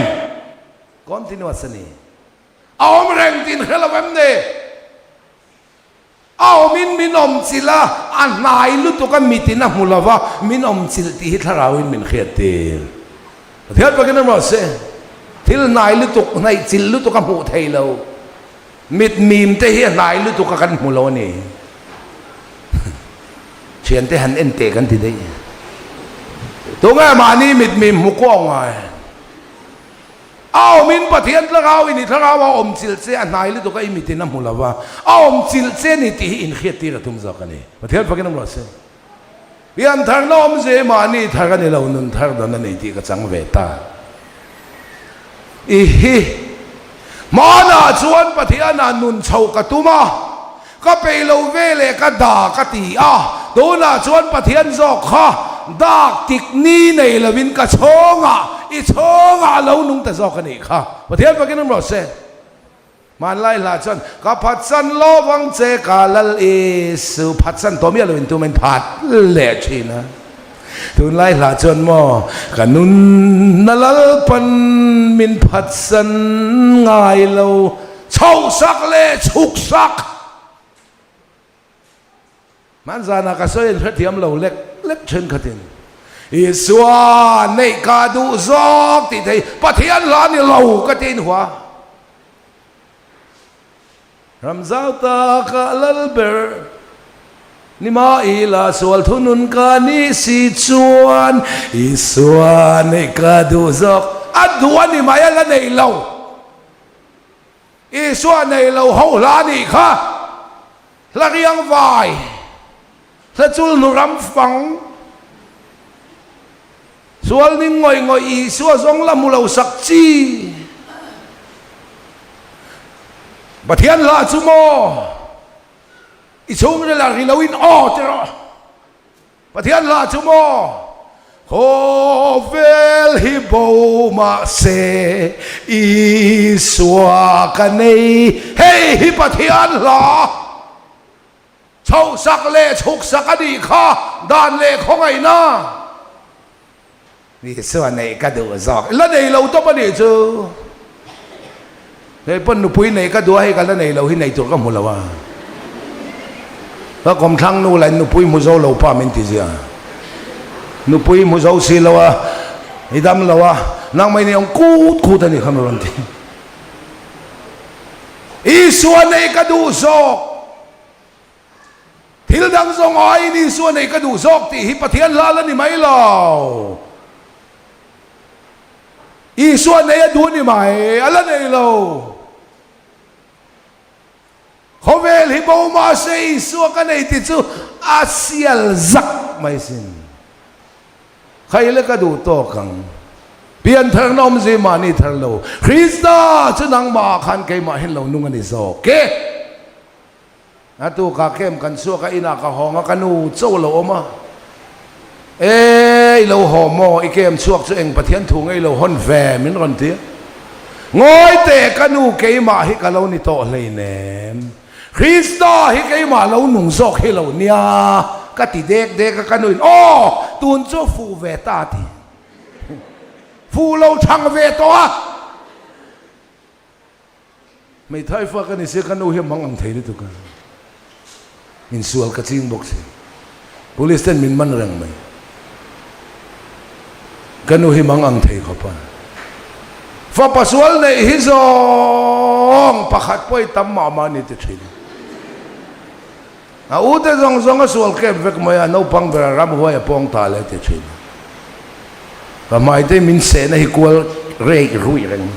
Continuous a ni. A awm reng tih in hre lo em ni? A awmin min awm chilh a, a hnai lutuk a mitin a hmu lo va, min awm chilh tih hi thlarauin min hriat tir. Pathian fakin an rawh se. Thil hnai lutuk, hnaih chilh lutuk a hmuh thei lo. Mit mim te hi a hnai lutuk a kan hmu lo a ni. Thiante han en teh kan ti daih. Tunge mahni mit mim hmu kuau ngai? A awmin Pathian thlarau in i thlarau a awm chilh che a hnai lutuk a i mitin a hmu lo va, a awm chilh che ni tih hi inhriat tir a tum zawk a ni. Pathian fakin awm rawh se. Pian tharna awm ze mahni thar a ni lo, nun thar dan a nei tih ka chang ve ta. I hi hmanah chuan Pathianah nun chhoh ka tum a, Ka peih lo ve leh ka da ka ti a, tunah chuan Pathian zawk kha dak tik ni nei lovin ka chhawngah, i chhawngah a lo nung ta zawk a nih kha. Pathian fakin awm rawh se. Hmanlai hla chuan, Ka phatsan lovang che ka Lal Isu, phatsan tawh miah loin tumin phat leh thin a. Tunlai hla chuan maw, Ka nunna Lalpan min phatsan ngai lo, chhohsak leh chhuksak. Hmanzanah ka sawi an hrethiam lo lek lek thenkhatin, Isua neih ka duh zawk tih thei Pathian hla ni lo ka ti inhua. Ram zau takah lal ber ni mah ila sual thunun ka nih si chuan Isua neih ka duh zawk. A duh a ni mai a la nei lo. Isua nei lo ho hla nih kha hla riang vai, hla chulhnu ram fang, Sual ning ngawih ngawih Isua zawng la hmu lo sak chi. Pathian hla chu maw i chhungril ah ri loin aw ti rawh. Pathian hla chu maw khawvel hi bo mahse Isua ka nei hei hi Pathian hla. Chhohsak leh chhuksak a nih kha dan leh khawngaihna Isua neih ka duh zawk. La nei lo tawp a nih chu. Hei pawn nupui neih ka duh a, hei ka la nei lo hi nei tur ka hmu lo a. Ka kawmthlang nu lah in nupui hmu zo lo pa min ti zia. Nupui hmu zo si lo a, i dam lo a, nangmah in i awm kut kut a nih kha mi rawn ti. Isua neih ka duh zawk. Thil dang zawng aiin Isua neih ka duh zawk tih hi Pathian hla la ni mai lo. Isua nei a duh ni mai, a la nei lo. Khawvel hi bo mahse Isua ka nei ti chu a sial zak mai sin. Khaile ka duh tawk ang. Piantharna awmzia mahni thar lo. Krista chu nangmah ah khan keimah hian lo nung a ni zawk e. A tukah camp kan chhuak a, inah ka hawng a, ka nu cho lo awm a. E, i lo haw maw? I camp chhuak chu eng Pathian thu nge i lo hawn ve? min rawn ti a. Ngawi teh ka nu keimah hi ka lo ni tawh hleinem. Krista hi keimah lo nung zawk hi lo nia ka ti dek dek a, ka nuin aw tun chu fuh ve ta ti. Fuh lo chhang ve tawh a. Hmeithai fa ka ni sia ka nu hi a mang ang thei lutuk a, insual ka ching bawk si. Police ten min man reng mai. Ka nu hi mang ang thei khawp a. Fapa sual neih hi zawng pakhat pawh i tam mah mah a ni ti thin. A u te zawng zawng a sual kep vek mai a, naupang ber a ramhuai a pawng ta le ti thin. Ka hmai te min sehna hi kual rek ruih reng.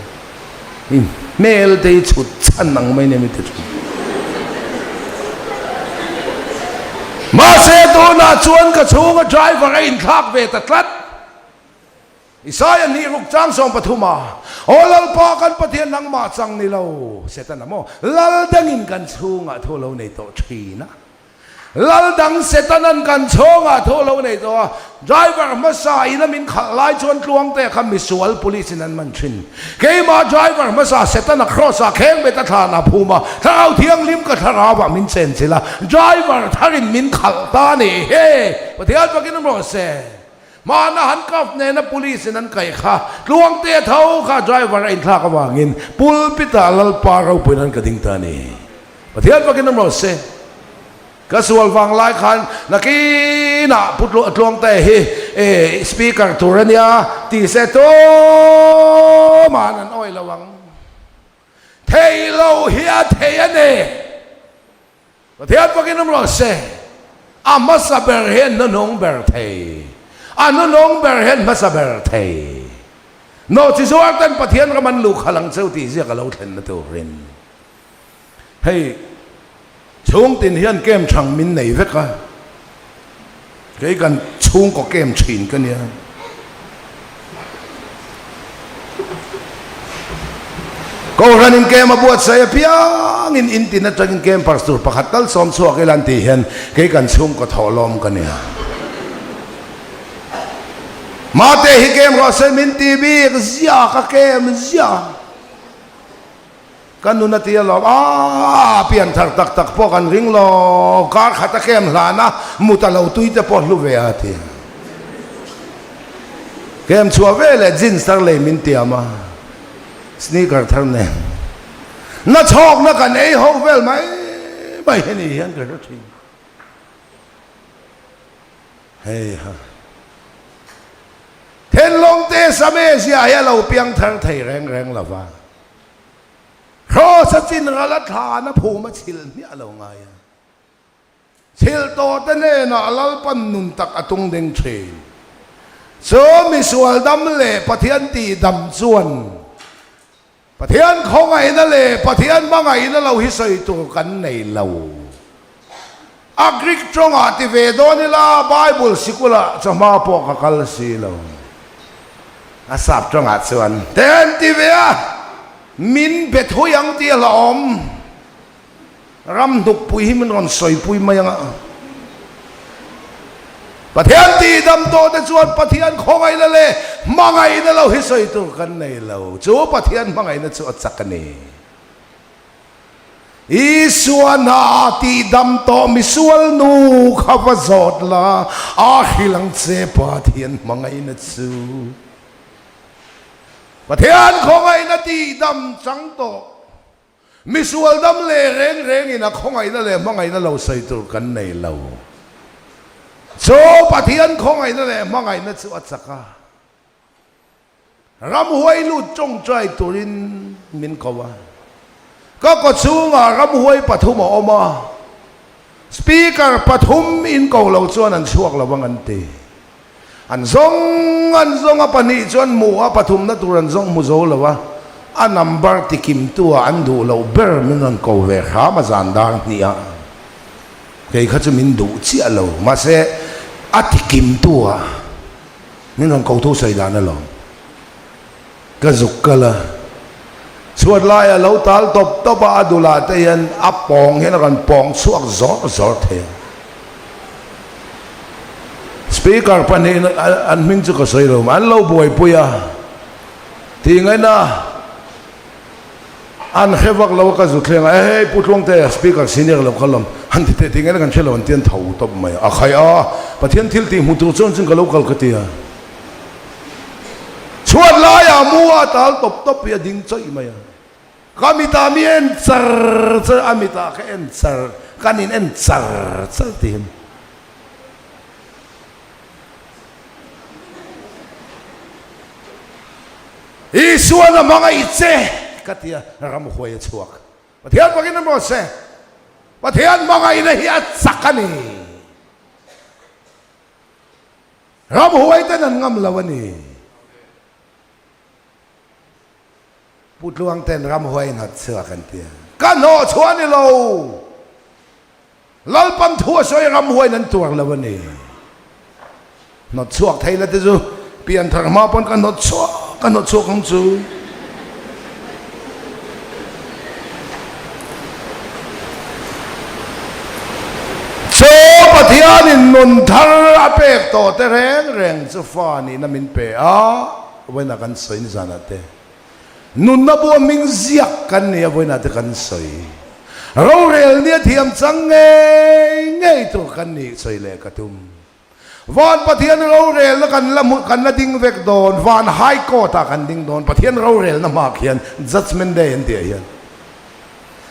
I hmel te hi chhut chhan ang mai nia mi ti thin. Mahse tunah chuan ka chhunga driver a inthlak ve ta tlat. Isaiah nih ruk chang 13 a, Aw Lalpa kan Pathian nangmah chang ni lo, Setana maw, lal dangin kan chhungah thu lo nei tawh thin a. Lal dang Setanan kan chhungah thu lo nei tawh a, driver hmasa in a min khalh lai chuan Tluangte kha misual police in an man thin. Keimah driver hmasa Setana cross ah kheng bet a thlan a phum a, Thlarau Thianghlim ka thlarau ah min chen chilh a, driver tharin min khalh ta a ni. He! Pathian fakin awm rawh se. Hmana handcuff nena police in an kaih kha Tluangte tho kha driver a inthlak avangin pulpit ah Lalpa ropuiin an ka ding ta a ni. Pathian fakin awm rawh se. Ka sual vang lai khan nakinah Pu Tluangte hi speaker tur a nia ti se tuma'n an awih lo ang. Thei lo hi a thei a ni. Pathian fakin awm rawh se, a hmasa ber hian hnuhnung ber thei, a hnuhnung ber hian hmasa ber thei. Nawhchi zuar ten Pathian ram an luh khalh ang cheu tih ziak a lo thlenna turin hei chhungtin hian kem chhang min nei vek a, kei kan chhungkaw kem thin ka nia. Kohhran in kem a buatsaih apiangin in tin atangin campers tur pakhat tal sawm chhuak ila an tih hian kei kan chhungkaw thawhlawm ka nia. Mate hi kem rawh se min ti bik ziah ka kem ziah. Ka nun a ti alawm, aaa pian thar tak tak pawh kan ring lo, kar khat a kem hlan a, mut a lo tui te pawh hlu ve a ti. Kem chhuah ve leh jeans thar lei min tiam a, sneaker thar nen. Na chhawkna kan ei ho vel mai mai hi ni hian ka hre thin. Hei ha. Thenlawngte Same zia hi a lo piang thar thei reng reng lo va. Kraws a chin ral a thlan a phum a chhilh hmiah lo ngai a. Chhilh tawh te hnenah Lalpan nun tak a tung ding thin. Chu misual dam leh Pathian tih dam chuan Pathian khawngaihna leh Pathian hmangaihna lo hi sawi tur kan nei lo. A Greek tawngah ti ve dawn ila Bible sikulah chawhma pawh ka kal si lo. A sap tawngah chuan te an ti ve a, min be thui ang tih a hlauhawm. Ram hnukpui hi min rawn sawipui mai ang a. Pathian tihdam tawh te chuan Pathian khawngaihna leh hmangaihna lo hi sawi tur kan nei lo. Chu Pathian hmangaihna chu a chak a ni. Isua hna tihdam tawh misual nu kha va zawt la, a hrilh ang che Pathian hmangaihna chu. Pathian khawngaihna tihdam chang tawh misual dam leh reng rengin a khawngaihna leh hmangaihna lo sawi tur kan nei lo. Chu Pathian khawngaihna leh hmangaihna chu a chak a. Ramhuai lut tawngtai turin min ko a, ka kawchhungah ramhuai pathum a awm a, speaker pathum in ko lo chuan an chhuak lo ang an ti. An zawng an zawng a pahnih chu an hmu a, pathumna tur an zawng hmu zo lo a, a number tikimtu ah an duh loh ber min rawn ko ve hram a zan dar hnih ah. Kei kha chu min duh chiah lo, mahse a tikimtu ah min rawn ko thu sawi dan alawm. Ka zuk kal a, chhuat laia lo tal tawp tawp a, a dulah te hian a pawng hian a rawn pawng chhuak zawr zawr thei a. Speaker pahnihin an hming chu ka sawi lo, an lo buaipui a, tih ngaihna an hre vak lo a, ka zu thleng a, hei Pu Tluangte speaker senior lo kha lawm, han ti teh tih ngaihna kan hre lo an ti an tho tawp mai a, a khai a, Pathian thil tih hmu tur chuan chuan ka lo kal ka ti a. Chhuat laiah mu a tal tawp tawp hi a ding chawih mai a. Ka mitah mi en char char, a mitah ka en char, kan in en char char tih hi a ni. Isuan a hmangaih che ka ti a, ramhuai a chhuak. Pathian pakin a maw se, Pathian hmangaihna hi a chak a ni. Ramhuai ten an ngam lo a ni. Pu Tluang ten ramhuai in hat chhuak an ti a. Ka hnawh chhuah a ni lo. Lalpan thu a sawi ramhuai in an tuar lo a ni. Hnawt chhuak thei la te chu pianthar hma pawn ka hnawt chhuak ka hnawt chhuak ang chu. Chaw Pathianin nun thar a pek tawh te reng reng chu fa nihna min pe a, vawiinah kan sawi nizanah te nunna bu a hming ziak kan ni a, vawiinah te kan sawi rorel nia thiam chang ngei ngei tur kan nih sawi leh ka tum. Van Pathian rorelna kan la hmu, kan la ding vek dawn, van High Court ah kan ding dawn, Pathian rorelna hma khian Judgement Day an tih ah hian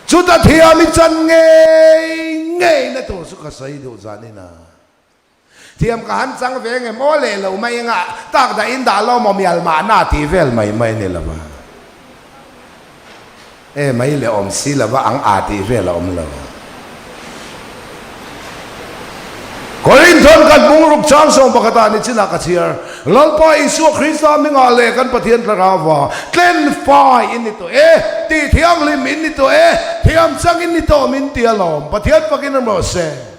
chuta thiam i chan ngei ngei na tur chu ka sawi duh zan in a thiam ka han chang ve nge maw leh lo mai anga tak dah in dah lo maw mial mahna tih vel mai mai ni lo a E mai leh awm si lova ang a tih vel a awm lo. Korinthon kan bungruk chang sawm pakhatah ni chinah ka chhiar, Lalpa Isua Krista hmingah leh kan Pathian Thlarauva tlen fai in ni tawh e, tih thianghlim in ni tawh e, thiam chang in ni tawh min ti alawm, Pathian fakin rawh se.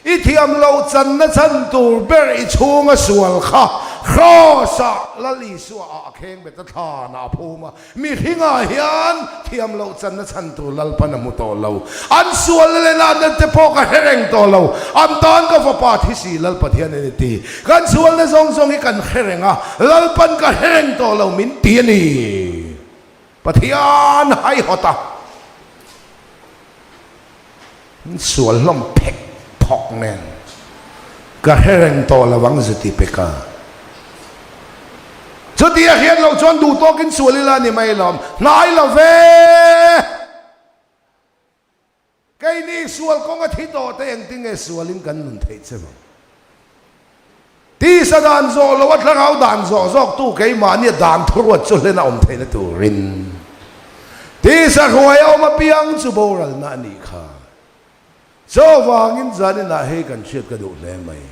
I thiam loh channa chhan tur ber i chhunga sual kha Kraws-ah Lal Isua ah a kheng bet a, thlanah a phum a. Mihringah hian thiam loh channa chhan tur Lalpan a hmu tawh lo. An sualna leh natna te pawh ka hre reng tawh lo. An tan ka fapa thi si Lal Pathian a ni ti. Kan sualna zawng zawng hi kan hre reng a, Lalpan ka hre reng tawh lo min ti a ni. Pathian haihawt a. Sual hlawm phek phawk nen ka hre reng tawh lo ang zuti peka. Chuti a hriat loh chuan duh tawkin sual ila ni mai lawm. Hnai lo ve! Keini sual kawng a thi tawh te engtin nge sualin kan nun theih che vang? Tisa dan zawh loh a thlarau dan zawh zawk tu keimahnia dan thuruat chu hlen a awm theihna turin tisa hruai a awm apiang chu boralna a nih kha. Chuvangin zaninah hei kan hriat ka duh hle mai.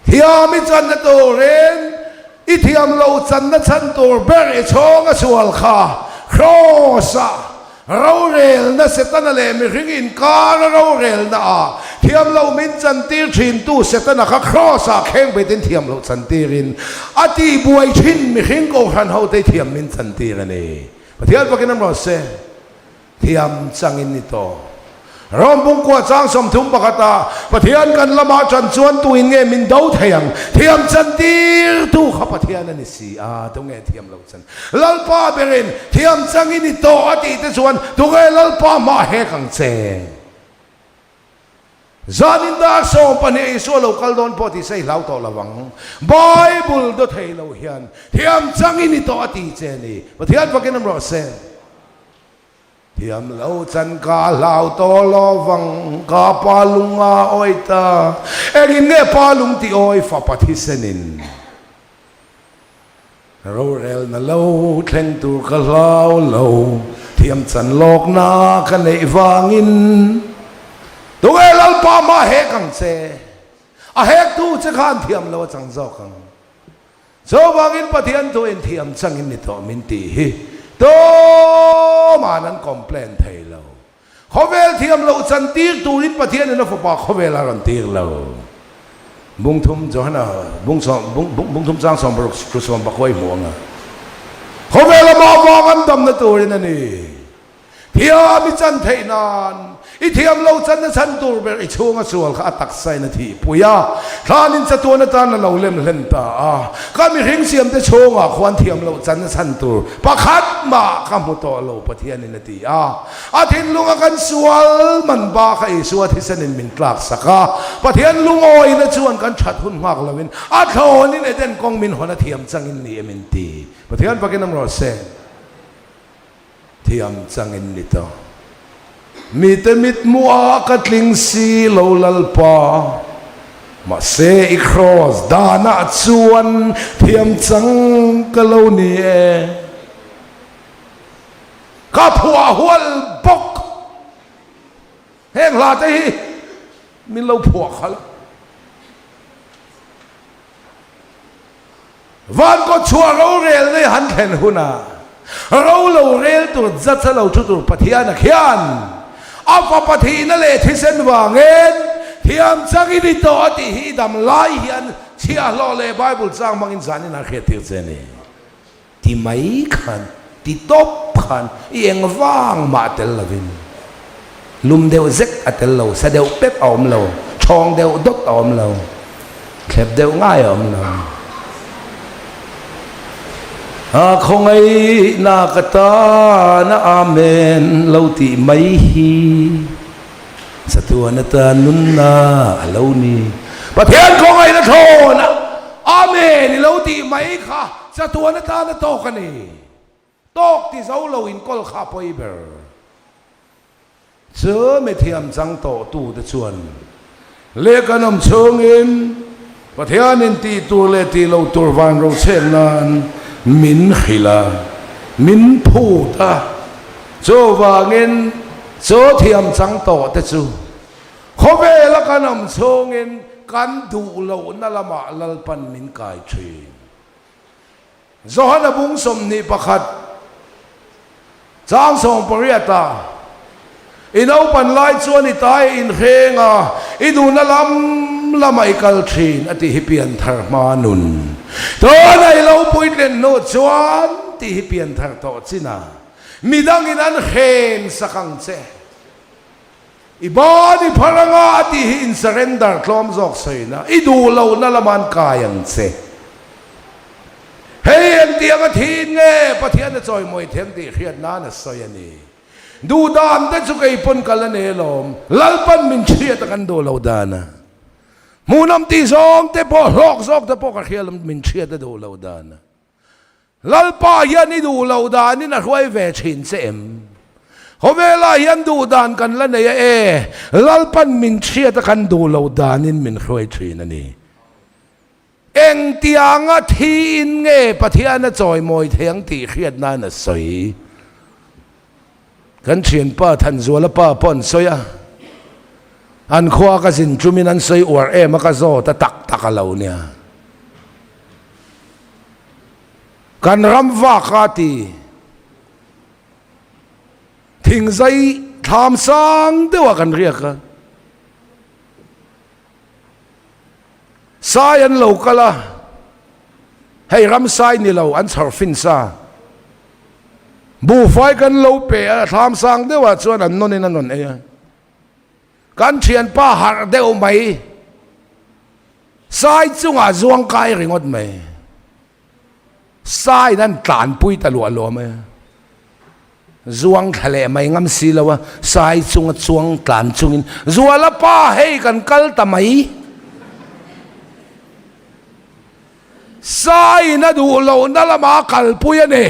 Thiam i channa turin i thiam lo channa chhan tur ber i chhawng a sual kha Kraws-ah Rorelna Setana leh mihring inkara rorelna ah thiam lo min chantir thintu Setana kha Kraws ah khengbetin thiam loh chantirin a tihbuai thin mihring kohhran hote thiam min chantir a ni. Pathian fakin an rawn se. Thiam changin ni tawh. Rom bungkua chang 31 ah Pathian kan lamah tan chuan tuin nge min do thei ang? Thiam chantir tu kha Pathian a ni si a, tunge thiam loh chan? Lalpa berin thiam changin i tawh a tih te chuan tunge Lalpa hmah hek ang che? Zanin dar 12 Isua lo kal dawn pawh tih se i hlau tawh lo ang. Bible do thei lo hian thiam changin i tawh a ti che a ni. Pathian fakin awm rawh se. Thiam lo chan ka hlau tawh lo vang, ka pa lung a awi ta. Engin nge pa lung tih awi fapa thisenin rorelna lo thleng tur ka hlau lo, thiam chan lawkna ka neih vangin tunge Lalpa hma hek ang che. A hektu che khan thiam lo a chang zawk ang. Chuvangin Pathian thu in thiam changin ni tawh min tih hi tuma'n an complain thei lo. Khawvel thiam loh chan tir turin Pathianin a fapa khawvel a rawn tir lo. Bungthum Johana bung sawm bung bungthum chang 60 thu sawm pakua i hmu ang a. Khawvel amah vang an damna turin a ni. Thiam i chan theih nan, i thiam lo channa chhan tur ber i chhunga sual kha a taksa in a thih pui a, thlanin chatuan atan a lo lem hlen ta a. Ka mihring siamte chhungah khuan thiam loh channa chhan tur pakhat mah ka hmu tawh lo Pathianin a ti a. A thinlunga kan sual man ba kha Isua thisenin min tlak sak a, Pathian lungawina chuan kan that hun nghak loin a thlawnin Eden kawng min hawn a thiam changin ni em in ti. Pathian fakin awm rawh se. Thiam changin ni ta. Mite mithmuhah ka tling si lo Lalpa, mahse i kraws danah chuan thiam chang ka lo ni e. Ka phuah hual bawk. Heng hla te hi min lo phuah khalh a. Van kawtchhuah rorel nei han thlen hunah ro lo rel tur judge a lo thu tur Pathiana khian a fapa thihna leh thisen vangin thiam changin i tawh a tih hi i dam lai hian chhiahhlawh leh Bible chang hmangin zanin a hriattir che a ni. Ti mai khan, ti tawp khan i eng vang mah tel lovin lum deuh zek a tel lo, sa deuh pep a awm lo, thawng deuh dawt a awm lo, thlep deuh ngai a awm lo. A khawngaihna ka tana Amen lo tih mai hi chatuan atan nunna a lo ni. Pathian khawngaihna thlawn a Amen i lo tih mai kha chatuan atan a tawk a ni. Tawk ti zo lo inkawl kha a pawi ber. Chu mi thiam chang tawh tu te chuan lehkha nawm chhungin Pathianin tih tur leh tih lo tur van ro chhek nan min hrilh a, min phut a. Chuvangin chu thiam chang tawh te chu khawvela kan awm chhungin kan duh lohna lamah Lalpan min kai thin. Johana bung 21 chang 18 ah, I naupan lai chuan i tai a inhreng a, i duhna lam lamah i kal thin a tih hi pianthar hma nun. Tuna i lo puitlin hnu chuan tih hi pianthar tawh chin a, midangin an hren sak ang che. I ban i phar anga a tih hi in surrender tlawm zawk sawina i duh lohna lama an kai ang che. Hei engtiang a thin nge Pathian a chawimawi thiam tih hriat nan a sawi a ni. Duh dan te chu kei pawn kal a nei alawm, Lalpan min hriat a kan duh lo dan a. Hmuhnawm tih zawng te pawh hlawk zawk te pawh ka hria alawm min hriat a duh lo dan a. Lalpa hian i duh loh danin a hruai ve thin che em? Khawvelah hian duh dan kan la nei a e, Lalpan min chhiat a kan duh loh danin min hruai thin a ni. Engtianga thiin nge Pathian a chawimawi thei ang tih hriat nan a sawi. Kan thianpa Thanzuala pa pawh an sawi a, an khua ka zin tumin an sawi uar em a ka zawt a tak tak a lo nia. Kan ram vak a ti. Thingzai thlam sang deuh ah kan riak a. Sai an lo kal a, hei ram sai ni lo an chhawr fin sa. Buhfai kan lo pe a, thlam sang deuh ah chuan an nawn in an rawn ei a. Kan thianpa harh deuh mai. Sai chungah zuang kai ringawt mai. Saiin an tlanpui ta luah luah mai a. Zuang thla leh mai ngam si lo a, sai chunga chuang tlan chungin, Zuala pa hei kan kal ta mai. Saiin a duh lohna lama a kalpui a ni.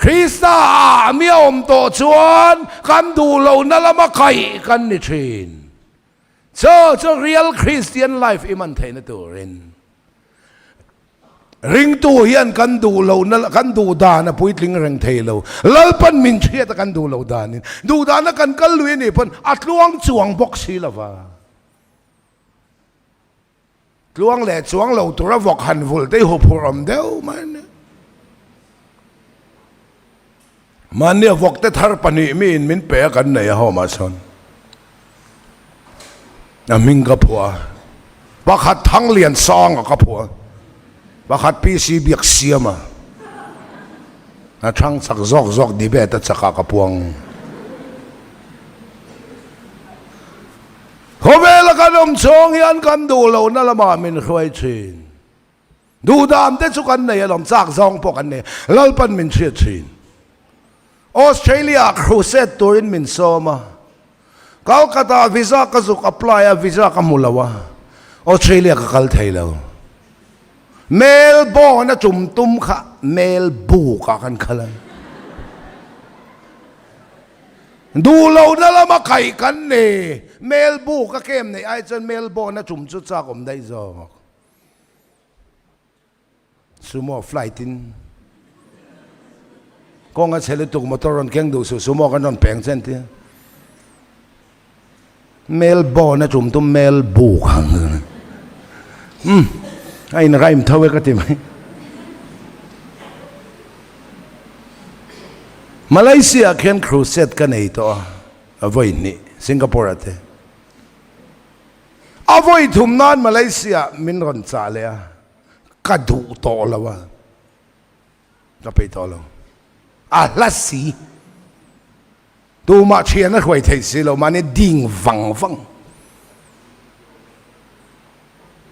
Krista ah mi a awm tawh chuan kan duh lohna lama kaih kan ni thin. Chu chu real Christian life i man theihna turin ringtu hian kan duh lohna kan duh dan a puitling reng thei lo. Lalpan min hriat a kan duh loh danin duh dana kan kal lui a nih pawn a tluang chuang bawk si lova. Tluang leh chuang lo tura vawk han vul te hi huphurh awm deuh mai a nia. Mahnia vawk te thar pahnih miin min pe a kan nei a home ah chuan a hming ka phuah a, pakhat Thanglian Sanga ka phuah a, pakhat PC Biaksiama a thang chak zawk zawk debate a chakah ka puang. Khawvela kan awm chhawng hian kan duh lohna lamah min hruai thin. Duhdam te chu kan nei alawm, chak zawng pawh kan nei. Lalpan min hriat thin. Australia ah crusade turin min sawm a. Calcutta ah visa ka zuk apply a, visa ka hmu lo a. Australia ka kal thei lo. Melbourne a tum tum kha Melbourne ah kan kal a. Duh lohna lama kaih kan ni. Melbourne ka kem neih ai chuan Melbourne a tum chu chak awm daih zawk. Sumo flight in kawng a chhe lutuk motor rawn keng duh suh sumo kan rawn peng chen tia. Melbourne a tum tum Melbourne ang. Um a in rhyme tho e ka ti mai. Malaysia ah khian crusade ka nei tawh a, a vawi hnih Singapore ah te. A vawi thum nan Malaysia min rawn chah leh a, ka duh tawh lo a, ka peih tawh lo. A hla si. Tumah thian a hruai theih si lo, mahni ding vang vang.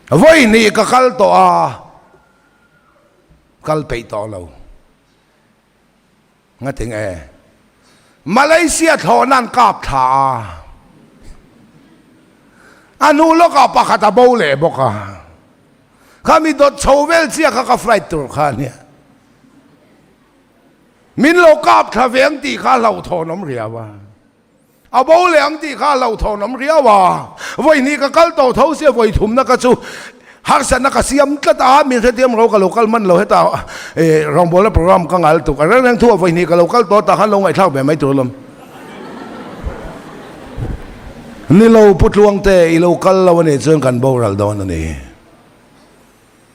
Vawi hnih ka kal tawh a, kal peih tawh lo. Ngating e. Malaysia thlawhna an kap thla a. A hnu lawkah pakhat a bo leh bawk a. Khami dawt chho vel chiah kha ka flight tur kha a nia. Min lo kap thla ve ang tih kha a hlauhthawn awm riau a. A bo leh ang tih kha a hlauhthawn awm riau a. Vawi hnih ka kal tawh tho sia vawi thumna ka chu harsatna ka siam tlat a, min hrethiam ro ka lo kal hman lo heta rawngbawlna program ka ngal tuk a reng reng thu a vawi hnih ka lo kal tawh tah khan lo ngaihthlak ve mai tur alawm. Ni lo Pu Tluangte i lo kal lo a nih chuan kan boral dawn a ni.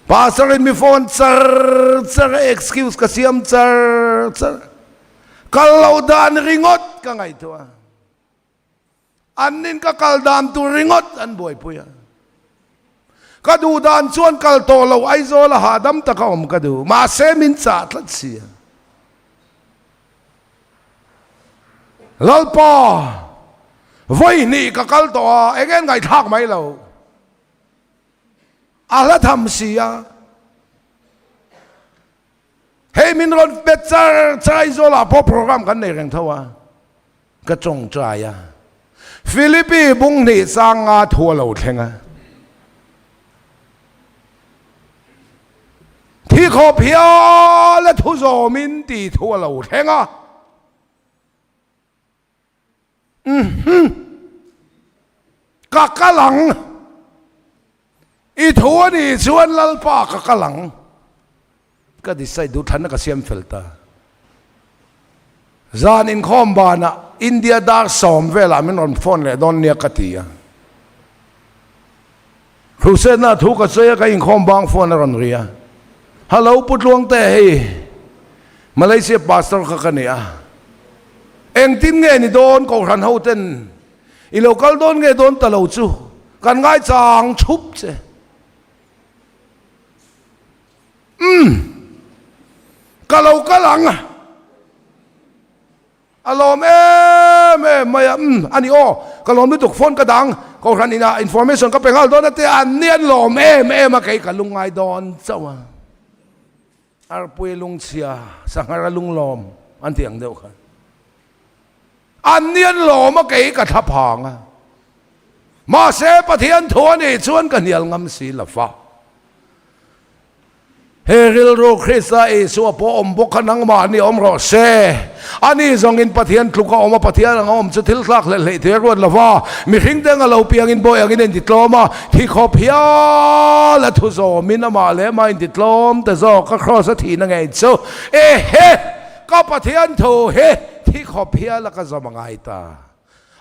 Pastor in mi phone char char a excuse ka siam char char. Kal lo dan ringawt ka ngaihtuah a, annin ka kal dan tur ringawt an buaipui a. Ka duh dan chuan kal tawh lo Aizawl a hahdam taka awm ka duh, mahse min chah tlat si a. Lalpa, vawi hnih ka kal tawh a, eng nge ngaihthlak mai lo. A hla tham si a. Hei min rawn bet char char Aizawl ah pawh program kan nei reng tho a, ka tawngtai a. Philippi bung hnih chang nga thu a lo thleng a. Thi khawp hial a thu zawmin tih thu a lo thleng a. Umm ka kal ang. I thu a nih chuan Lalpa ka kal ang. Ka decide duh thlanna ka siam fel ta. Zan inkhawm banah India dar sawm velah min rawn phone leh dawn nia ka ti a. Crusade-na thu ka sawi a, ka inkhawm bang phone a rawn ri a. Hello Pu Tluangte, hei Malaysia pastor kha ka ni a. Engtin nge ni dawn Kohhran ho ten i lo kal dawn nge dawn ta lo chu kan ngaichang chhup che. Umm ka lo kal ang. A lawm em em mai a, umm a ni aw, ka lawm lutuk phone ka dang, Kohhran inah information ka pe nghal dawn a tia, an ni an lawm em em a, kei ka lungngai dawn chauh a. Arpui lungchhia, sanghar a lunglawm an tih ang deuh kha. An ni an lawm a, kei ka thla phang a. Mahse Pathian thu a nih chuan ka hnial ngam si lo va. He rilru Krista Isua pawh awm bawk kha nangmahni awm rawh se. Ani zawngin Pathian tluk a awm a, Pathian anga awm chu thil thlak hleh hleih thei a ruat lo va. Mihring te anga lo piangin bawi angin a intitlawm a, thi khawp hial a thu zawmin amah leh amah a intitlawm ta zawk a, kraws a thihna ngei chu ehe! Ka Pathian thu hi thi khawp hial a ka zawm a ngai ta.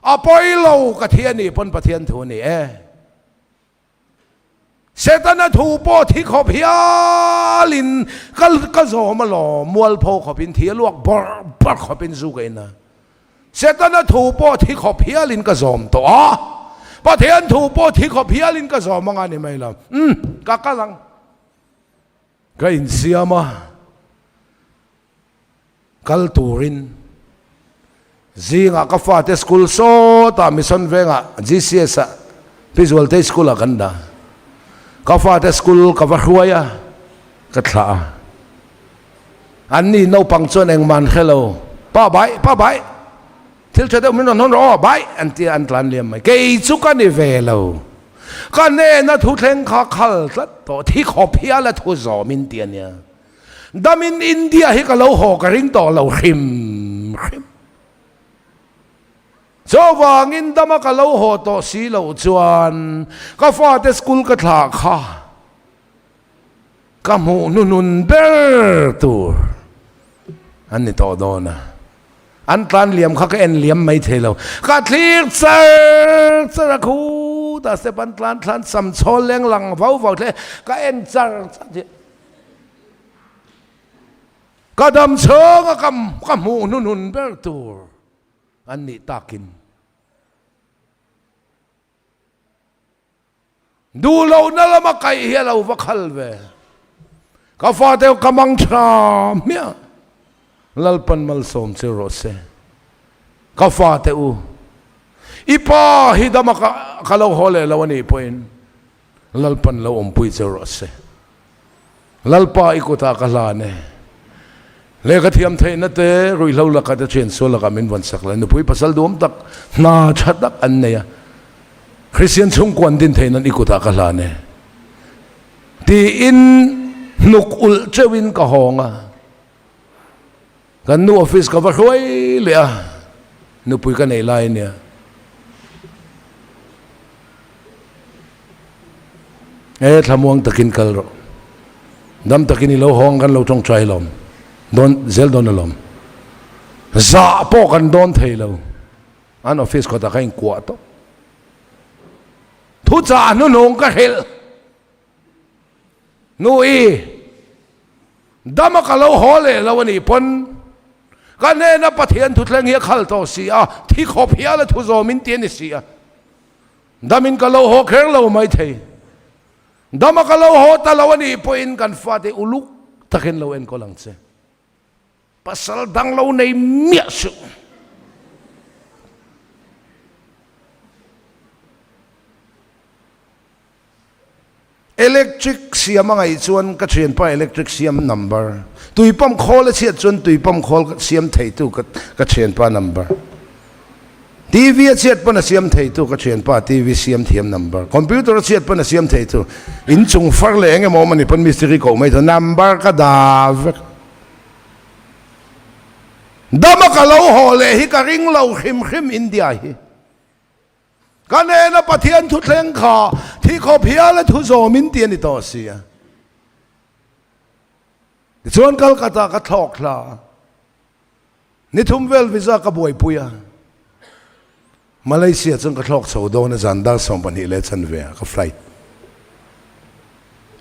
A pawi lo ka thi a nih pawn Pathian thu a ni e. Setana thu pawh thi khawp hialin ka ka zawm alawm, mualpho khawpin thi a luak bawrh bawrh khawpin zu ka in a. Setana thu pawh thi khawp hialin ka zawm tawh a, Pathian thu pawh thi khawp hialin ka zawm anga ni mai lo. Umm, ka kal ang. Ka insiam a. Kal turin zingah ka fate school sawtah Mission Vengah GCS ah Pi Zualtei school ah kan dah. Ka fate school ka va hruai a, ka thlah a. Anni naupang chuan engmah an hre lo. Pa bai, pa bai, thil tha deuh min rawn hawn rawh aw, bai an ti a, an tlan liam mai. Kei chu ka ni ve lo. Ka hnena thu thleng kha khal tlat tawh, thi khawp hial a thu zawm in ti a nia. Damin India hi ka lo haw ka ring tawh lo hrim hrim. Chuvangin dama ka lo haw tawh si loh chuan ka fate school ka thlah kha ka hmuh hnuhnun ber tur an ni tawh dawn a. An tlan liam kha ka en liam mai thei lo. Ka thlir char char a khutah step an tlan thlan sam chhawl leng lang vau vau thle ka en char char chiah. Ka dam chhung a ka hmuh hnuhnun ber tur an nih takin duh lohna lama kaih hi a lo va khal ve. Ka fate ka mang tha hmiah. Lalpan malsawm che rawh se. Ka fate u, i pa hi dama ka lo haw leh lo a nih pawhin Lalpan lo awmpui che rawh se. Lalpa i kutah ka hlan e. Lehkha thiam theihna te, ruihhlo laka te thian sual lakah min vawn sak le. Nupui pasal duam tak, hna tha tak an nei a. Kristian chhungkua an din theih nan i kutah ka hlan e. Tiin hnuk ulh teuhin ka hawng a. Kan nu office ka va hruai leh a, nupui ka nei lai ania. E thlamuang takin kal rawh. Dam takin i lo hawng kan lo tawngtai lawm. Dawn zel dawn alawm. Zah pawh kan dawn thei lo. An office kawtah ka inkuah tawp. Thuchah hnuhnung ka hrilh. Nu i dama ka lo haw leh lo a nih pawn ka hnena Pathian thuthleng hi a khal tawh si a, thi khawp hial a thu zawm in ti a ni si a. Damin ka lo haw kher lo maithei. Dama ka lo haw ta lo a nih pawhin kan fate uluk takin lo enkawl ang che. Pasal dang lo nei miah suh. Electric siam a ngaih chuan ka thianpa electric siam number, tui pump khawl a chhiat chuan tui pump khawl siam theitu ka thianpa number, TV a chhiat pawn a siam theitu ka thianpa TV siam thiam number, computer a chhiat pawn a siam theitu inchung far leh eng emaw awm a ni pawn mistiri koh mai chu number ka dah vek. Dama ka lo haw leh hi ka ring lo hrim hrim India hi. Ka nena Pathian thuthleng kha thi khawp hial a thu zawm in ti a ni tawh si a. Tichuan Calcutta ka thlawk hla a, ni thum vel visa ka buaipui a, Malaysia chuan ka thlawk chho dawn a zan dar 12 leh chanve ah ka flight.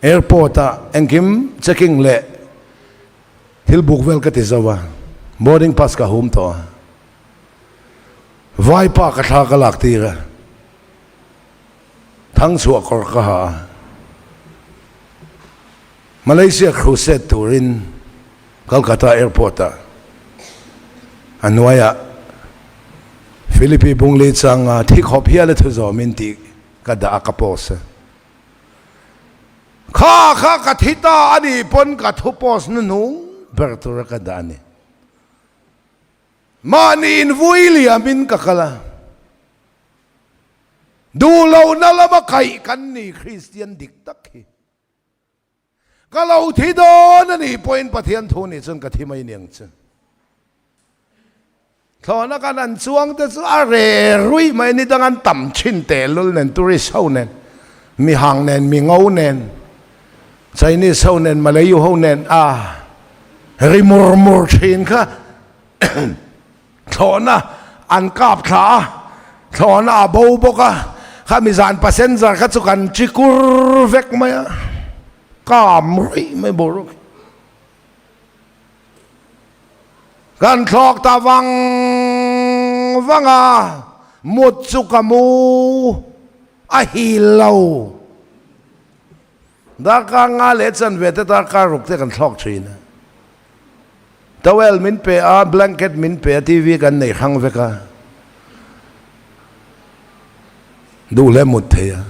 Airport ah engkim checking leh thil buk vel ka ti zo a, boarding pass ka hum tawh a. Vaipa ka thla ka lak tir a, thangchhuah kawr ka ha a, Malaysia crusade turin Kolkata airport ah a hnuaiah Philippi Bungli changa thi khawp hial a thu zawmin tih ka dah a, ka post a. Kha kha ka thi ta a nih pawn ka thu post hnuhnung ber tura ka dah a ni. Mahni invui liamin ka kal a, duh lohna lama kaih kan ni Kristian dik tak hi. Ka lo thi dawn a nih pawhin Pathian thu nih chuan ka thi mai niang chu. Thlawhna kan an chuang te chu a re rui mai ni dang an tam thin tehlul nen tourist ho nen, mi hang nen, mi ngo nen, Chinese ho nen, Malayu ho nen a ri mur mur thin kha thlawhna an kap thla a, thlawhna a bo bawk a. Khami zan passenger kha chu kan chi kur vek mai a, kam ruih mai boruak hi. Kan thlawk ta vang vang a, mut chu ka mu a hil lo. Darkar nga leh chanve te darkar ruk te kan thlawk thin a. Towel min pe a, blanket min pe a, TV kan nei hrang vek a. Duh hle mut thei a.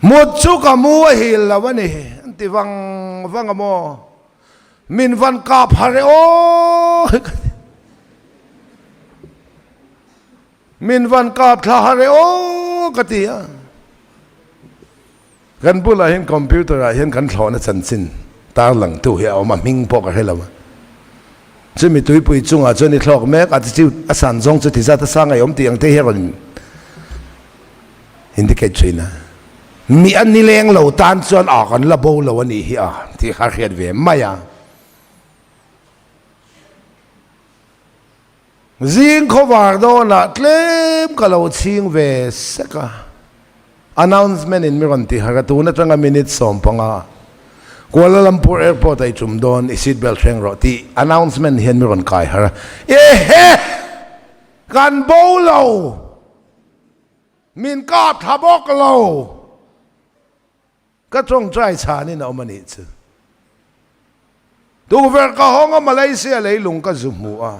Mut chu ka mu a hil lo a ni, an ti vang vang a maw. Min van kap har e aw ka ti. Min van kap thla har e aw ka ti a. Kan bulah hian computer ah hian kan thlawhna chanchin tarlangtu hi a awm a, hming pawh ka hre lo a. Chumi tuipui chungah chuan i thlawk mek a, chiu a san zawng chu ti zat a sang ei awm tih ang te hi a rawn indicate thin a. Mi a nileng lo tan chuan a kan la bo lo a nih hi a tih kha a hriat ve mai a. Zing khawvar dawnah tlem ka lo chhing ve sek a, announcement in mi rawn ti harh a, tun atanga minute 15 Kuala Lumpur airport ah i tum dawn, i seat belt hreng rawh tih announcement hian mi rawn kai harh a, ehe! Kan bo lo! Min kap thla bawk lo! Ka tawngtai chhanin a awm a nih chu. Tukverh ka hawng a Malaysia leilung ka zu hmu a,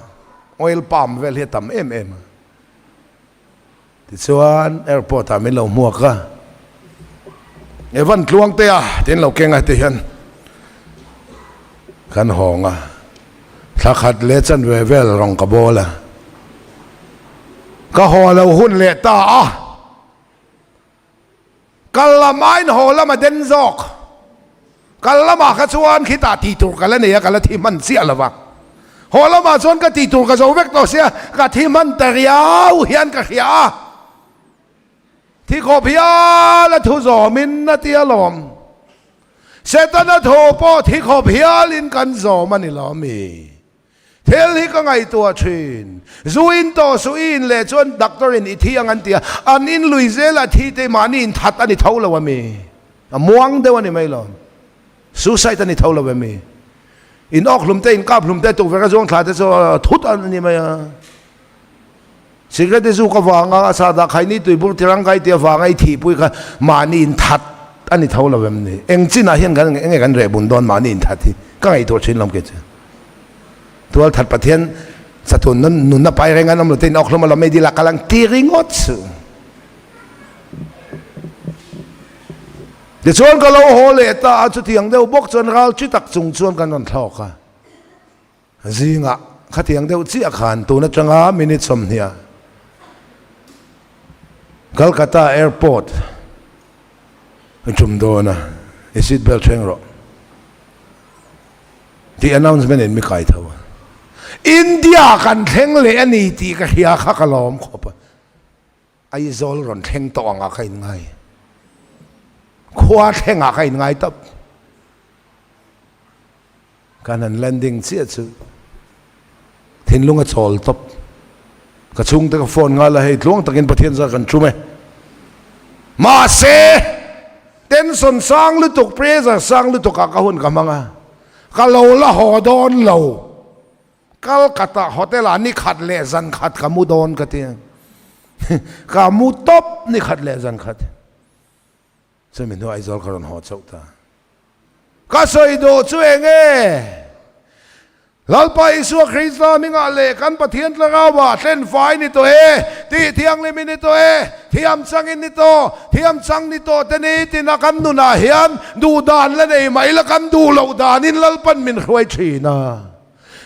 oil palm vel hi a tam em em a. Tichuan airport ah min lo hmuak a, Evan Tluangtea tiin lo keng a heti hian kan hawng a, thla khat leh chanve vel rawng ka bawl a, ka haw lo hun leh ta a. Kal lam aiin haw lam a den zawk. Kal lamah kha chuan khitah tih tur ka la nei a, ka la thi hman chiah lo va. Haw lamah chuan ka tih tur ka zo vek tawh sia, ka thi hman ta riau hian ka hria a. Thi khawp hial a thu zawmin a ti alawm. Setana thu pawh thi khawp hialin kan zawm a ni lo mi? Thil hi ka ngaihtuah thin. Zu in tawh suh i in leh chuan doctor in i thi ang an ti a, an in lui zel a thi te mahni in that a ni tho lo a mi? A muang deuh a ni mai lo. Suicide a ni tho lo em mi? In awk hlum te, in kap hlum te, tukverh a zuang thla te chu thut a ni mai a. Cigarette zu ka vang a, a sa dah khai ni tuibur tirangkai tia vanga i thihpui kha mahni in that a ni tho lo em ni? Eng chinah hian kan enge kan reh bun dawn mahni in that hi ka ngaihtuah thin lo ke chu. Tual that Pathian chatun nun nunna pai reng an awm lo te in awkhlum alawm ei dil a kal ang ti ringawt chu. Tichuan ka lo haw leh ta a, chutiang deuh bawk chuan ral chi tak chung chuan kan rawn thlawk a. Zingah khatiang deuh chiah khan tun atanga minute 20 Calcutta airport a tum dawn a, i seat belt thleng rawh tih announcement in mi kai tho a. India kan thleng leh a ni tih ka hria kha ka lawm khawp a. Aizawl rawn thleng tawh angah ka inngai. Khua thlengah ka inngai tawp. Kan han landing chiah chu thinlung a chawl tawp. Ka chhungte ka phone nghal a, hei tluang takin Pathian zar kan tum e. Mahse, tension sang lutuk, pressure sang lutuk ah ka hun ka hmang a, ka lo la haw dawn lo. Calcutta hotel ah ni khat leh zan khat ka mu dawn ka ti. Ka mu tawp ni khat leh zan khat. Chumi hnuah Aizawl ka rawn haw chauh ta. Ka sawi duh chu eng e? Lalpa Isua Krista hmingah leh kan Pathian Thlarauah thlenfai ni tawh e, tih thianghlim i ni tawh e, thiam chang i ni tawh, thiam chang ni tawh te ni tina kan nunah hian duh dan la nei mai la kan duh loh danin Lalpan min hruai thin a.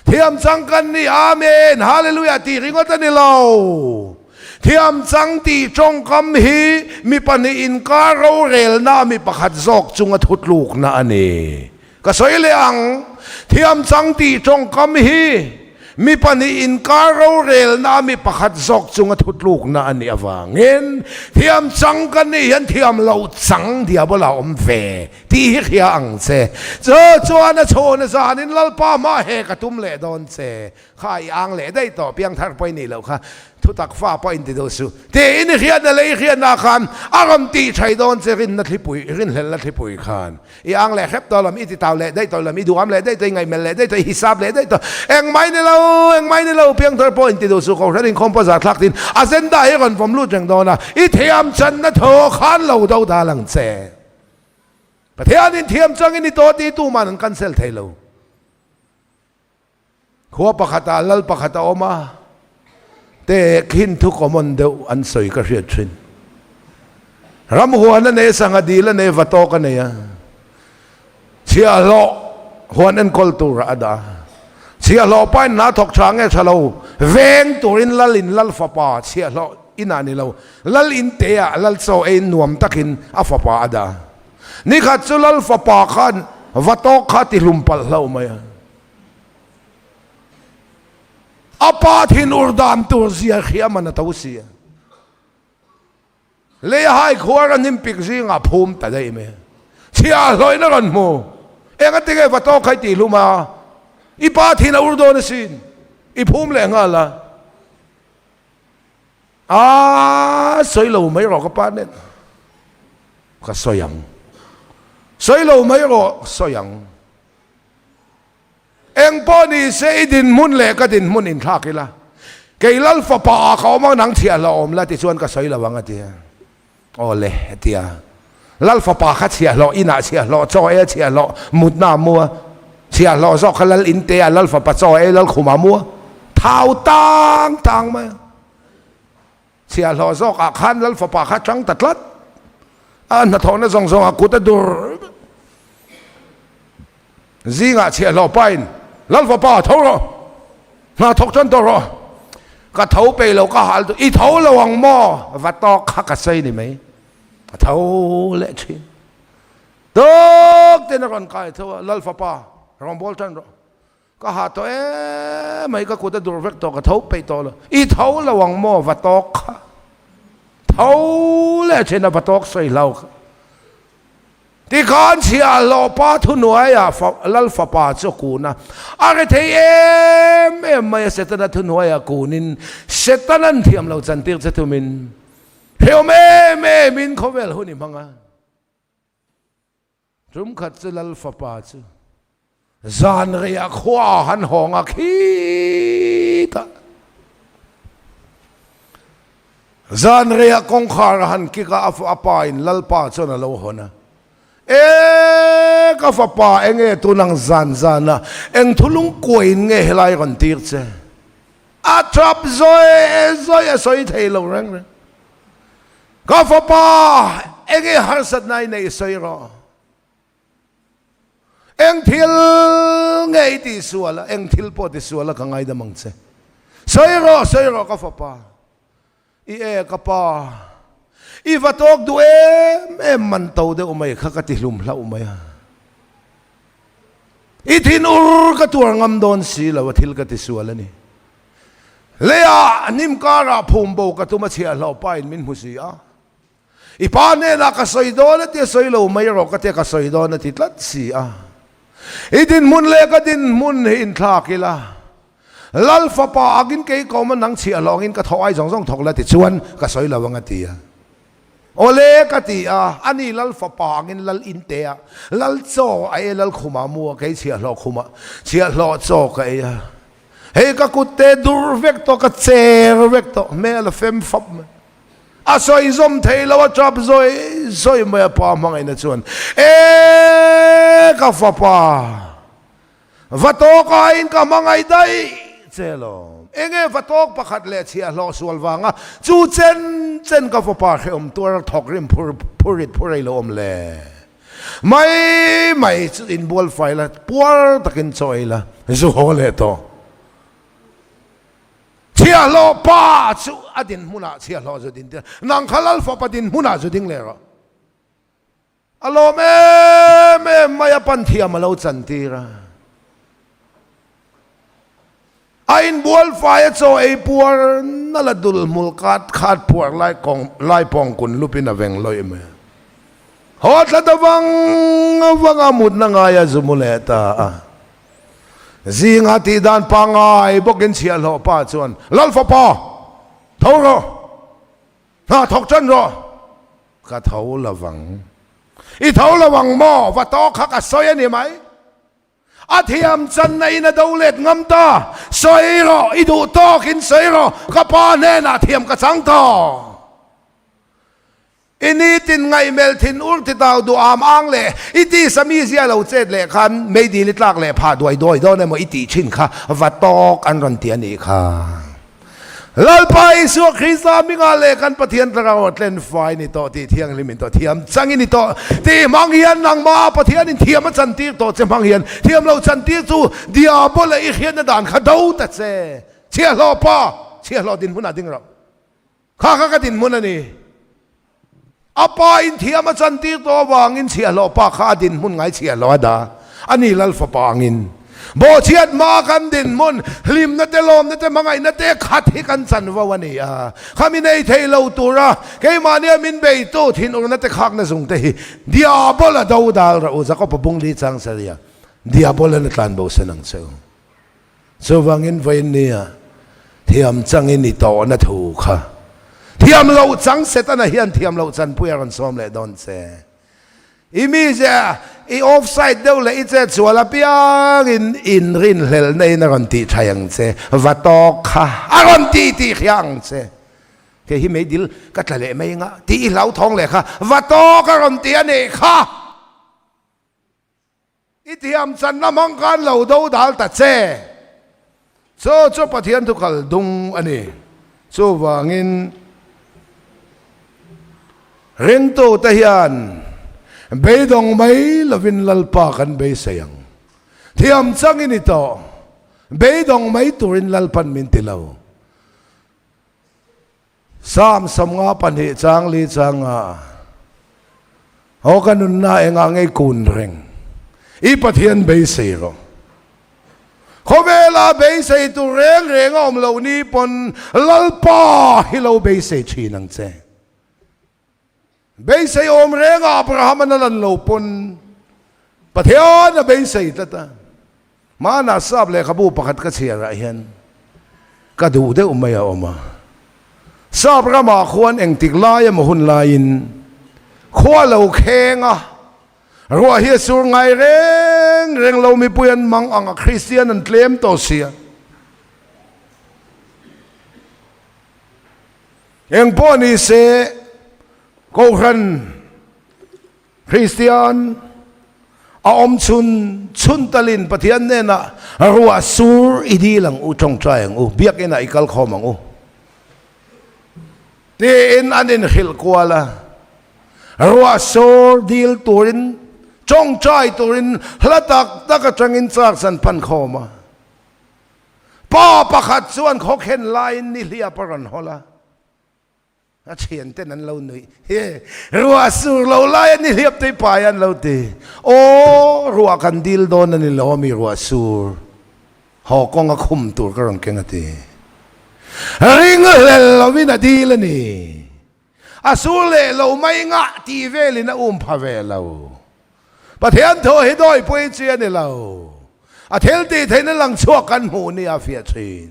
Thiam chang kan ni, Amen, Hallelujah tih ringawt a ni lo. Thiam chang tih tawngkam hi mi pahnih inkar rorelna mi pakhat zawk chunga thutlukna a ni. Ka sawi leh ang, thiam chang tih tawngkam hi mi pahnih inkar rorelna mi pakhat zawk chunga thutlukna a nih avangin thiam chang kan nih hian thiam loh chang diabola awm ve. Tih hi hria ang che. Chu chuan a chhun zanin Lalpa hma he ka tum leh dawn che. Kha i ang leh daih tawh piangthar pawh i nih loh kha. Thutak fa pawh inti deuh suh. Tiin i hriatna leh i hriatna khan a rawn tih thei dawn che rinna thlipui, rinhlelhna thlipui khan. I ang leh hrep tawh lam, i titau leh daih tawh lam, i duham leh daih tawh, i ngaihmelh leh daih tawh, i hisap leh daih tawh. Engmah ni lo, engmah ni lo, piangthar pawh inti duh suh, Kohhran inkhawm pawh zahthlak tiin agenda hi rawn vawm lut reng dawn a, i thiam channa thaw khan lo do dal ang che. Pathianin thiam changin i tawh tih tuman an cancel thei lo. Khua pakhatah lal pakhat a awm a, te khin thu common deuh an sawi ka hriat thin. Ram huan a nei, sangha dil a nei, va tawk a nei a. Chhiahhlawh huan enkawl tur a dah a. Chhiahhlawh pain hna thawk tha nge tha lo veng turin lal in lal fapa chhiahhlawh inah ni lo, lal in te ah lal chaw eiin nuam takin a fapa a dah a. Nikhat chu lal fapa khan va tawk kha ti hlum palh hlauh mai a. A pa thin ur dan tur zia hria man a to si a. Lei a hai khuar a hnim pik zingah phum ta daih mai a. Chhia hlawin a rawn hmu. Eng a tinge va tawk kha i tih hlum a? I pa thin a ur dawn asin. I phum leh nghal a. A sawi lo mai rawh ka pa nen. Ka sawi ang. Sawi lo mai rawh sawi ang. Eng pawh ni se i dinhmun leh ka dinhmun inthlak ila, kei Lal fapa ah ka awm ang nang chhiahhlawh awm la tichuan ka sawi lo ang a ti a. Aw le a ti a. Lal fapa kha chhiahhlawh inah chhiahhlawh chaw ei a chhiahhlawh mutna a mu a, chhiahhlawh zawk kha Lal inte ah Lal fapa chaw ei Lal khum a mu a, thau tang tang mai a. Chhiahhlawh zawk ah khan Lal fapa kha chang ta tlat a, hnathawhna zawng zawng ah kut a dur Zingah chhiahhlawh pain, Lal fapa, tho rawh! Hna thawk tan tawh rawh! Ka tho peih lo, ka hal duh. I tho lo ang maw? Va tawk kha ka sawi ni mai. A tho leh thin. Tawk ten a rawn kai tho a, Lal fapa, rawngbâwl tan rawh. Ka hah tawh em mai, ka kut a dur vek tawh, ka tho peih tawh lo. I tho lo ang maw? Va tawk kha. Tho leh thin a, va tawk sawi hlau kha. Tikhan chhiahhlawh pa thuhnuaiah Lal fapa chu a kun a, a rethei em em mai a, Setana thuhnuaiah kunin Setanan thiam lo chantir che tumin hrehawm em emin khawvel hun i hmang a. Tumkhat chu Lal fapa chu zan reiah khua a han hawng a khitah zan reiah kawngkhar a han kik a, a pa in Lalpa chuan a lo hawn a, E ka fapa enge tunang zan zan a eng thulung kuain nge helai rawn tir che? A tap zawi zawi a sawi thei lo reng reng. Ka fapa enge harsatna i neih sawi rawh. Eng thil nge i tih sual a, eng thil pawh ti sual a ka ngaidam ang che. Sawi rawh, sawi rawh ka fapa. I e ka pa, i va tawk duh em em man to deuh mai kha ka ti hlum hlauh mai a. I thinur ka tuar ngam dawn si lo a thil ka ti sual a ni. Leiah hnim karah phum bo ka tum a chhiahhlawh pa in min hmu si a. I pa hnenah ka sawi dawn a ti a sawi lo mai rawh ka tia ka sawi dawn a ti tlat si a. I dinhmun leh ka dinhmun hi inthlak ila Lal fapa agin kei ka awm a nang chhiah hlawngin ka thawh ai zawng zawng thawk la ti chuan ka sawi lo ang a ti a. Awle ka ti a, ani Lal fapa angin Lal inte a, Lal chaw a ei Lal khumah mu a kei chhiahhlawh khumah chhiahhlawh chaw ka ei a. Hei ka kut te dur vek tawh ka cher vek tawh hmel a fem fap mai. A sawi zawm thei lo a tap zawi zawi mai a pa hmangaihna chuan E ka fapa va tawk aiin ka hmangaih daih che lo. Enge va tawk pakhat leh chhiahhlawh sual vanga chu chen chen ka fapa hrehawm tuar thawk rim phur phurit phur ei lo awm le. Mai mai chu inbual fai la puar takin chaw ei la zu haw leh tawh. Chhiahhlawh pa chu a dinhmunah chhiahhlawh zu ding tir nang kha Lal fapa dinhmunah zu ding leh rawh. A lawm em em mai a pan thiam a lo chan tir a. A inbual fai a chaw ei puar nalh a dul hmul kat khat puar lai kawng lai pawng kun lupin a veng lawih mai a. Haw thla ta vang vang a mutna ngai a zu mu leh ta a. Zinga tih dan pangngai bawkin chhiahhlawh pa chuan, Lal fapa! Tho rawh! Hna thawk ṭan rawh! Ka tho lovang. I tho lo ang maw? Va tawk kha ka sawi a ni mai. A thiam channa in a do let ngam ta. Sawi rawh, i duh tawkin sawi rawh, ka pa hnenah thiam ka chang tawh. I nitin ngaihmelh thin ur ti tau duh am ang leh i tisa mi zia lo chet leh khan meidil i tlak leh phah duai duai dawn emaw i tih thin kha va tawk an rawn ti a nih kha. Lalpa Isua Krista hmingah leh kan Pathian thlarau a tlen fai ni tawh tih thianghlim in tawh thiam chang i ni tawh tih hmang hian nangmah Pathianin thiam a chantir tawh che hmang hian thiam lo chantir chu Diabola i hriatna dan kha do ta che. Chhiahhlawh pa, chhiahhlawh dinhmunah ding rawh. Kha kha ka dinhmun a ni. A pa in thiam a chantir tawh avangin chhiahhlawh pa kha a dinhmun ngai chhiahhlawh a dah a ni Lal fapa angin. Bawhchhiat hmaa kan dinhmun, hlimna te, lawmna te, hmangaihna te khat hi kan chanvo a ni a. Khami nei thei lo tura keimahnia min beitu thinurna te khakna zung te hi Diabola do dal rawh u, Jakob-a bung li chang saria Diabola na tlan bo sen ang che u. Chuvangin vawinia thiam changin i tawhna thu kha thiam loh chang Setana hian thiam loh chanpui a rawn sawm leh dawn che. I mizia i offside deuh leh i chet sual apiangin inrinhlelhna in a rawn tih thai ang che, va tawk kha a rawn tih tih hria ang che. Kei hi meidil ka tla leh mai anga tih i hlauthawng leh kha va tawk a rawn ti a nih kha. I thiam channa hmang khan lo do dal ta che. Chu chu Pathian thu kal dung a ni. Chuvangin ringtute hian beidawng mai lovin Lalpa kan beisei ang. Thiam changin i tawh, beidawng mai turin Lalpan min ti lo. Psalm 52 chang li changa Aw ka nunna engah ngei kun reng i Pathian beisei rawh. Khawvela beisei tur reng reng a awm loh ni pawn Lalpa hi lo beisei thin ang che. Beisei awm renga Abraham an a lan lo pawn Pathian a beisei tlat a. Hmanah sap lehkhabu pakhat ka chhiarah hian ka duh deuh mai a awm a. Sap ramah khuan engtik lai emaw hun laiin khua lo kheng a, ruah hi a sur ngai reng reng lo mipui an mang ang a, Kristian an tlem tawh sia. Eng pawh ni se Kohhran Kristian a awm chhun chhun talin Pathian hnenah ruah sur i dil ang u, tawngtai ang u, biakinah i kal khawm ang u tiin an inhrilh kual a. Ruah sur dil turin, tawngtai turin hla tak tak atangin church an pan khawm a. Pa pakhat chuan khawkhen laiin nihliap a rawn hawl a, a thianten an lo nuih. He, ruah sur lo laia nihliap tui pai an lo ti. Aw, ruah kan dil dawn a ni lo ami ruah sur haw kawng a khum tur ka rawn keng a ti. Ring hlel lovin a dil a ni. A sur leh lo mai ngah tih velin a um pha ve lo. Pathian thu hi dawipui chi a ni lo. A thil tih theihna lang chhuak kan hmuh ni a fiah thin.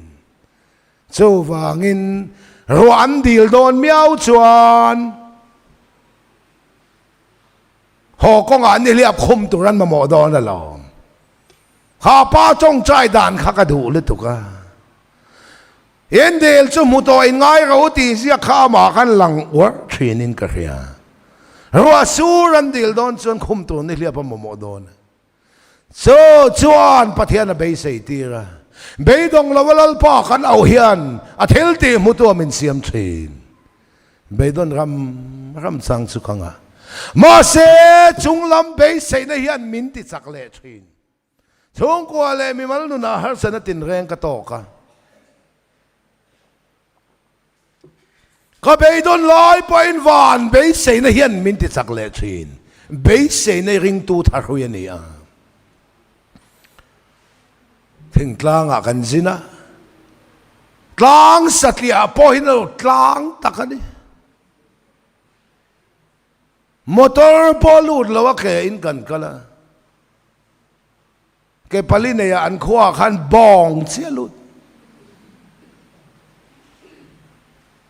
Chuvangin ruah an dil dawn miau chuan haw kawngah ni hliap khum tur an mamawh dawn alawm. Kha pa tawngtai dan kha ka duh lutuk a. Indil chu hmu tawh in ngai ro tih ziak kha amah khan lang uar thin in ka hria. Ruah sur an dil dawn chuan khum tur ni hliap a mamawh dawn. Chu chuan Pathian a beisei tir a, beidawng lo a Lalpa kan auh hian a thil tih hmu tu a min siam thin. Beidawn ram ram chang chu ka ngah. Mahse chunglam beiseina hian min ti chak leh thin. Chhungkua leh mimal nunah harsatna tinreng ka tawk a. Ka beidawn lai pawhin van beiseina hian min ti chak leh thin. Beiseina ringtu thahrui a ni a. Thingtlangah kan zin a, tlang satliah pawhin a lo tlang tak a ni. Motor pawh lut lo a ke in kan kal a, ke pali nei ah an khua ah khan bawng chiah lut.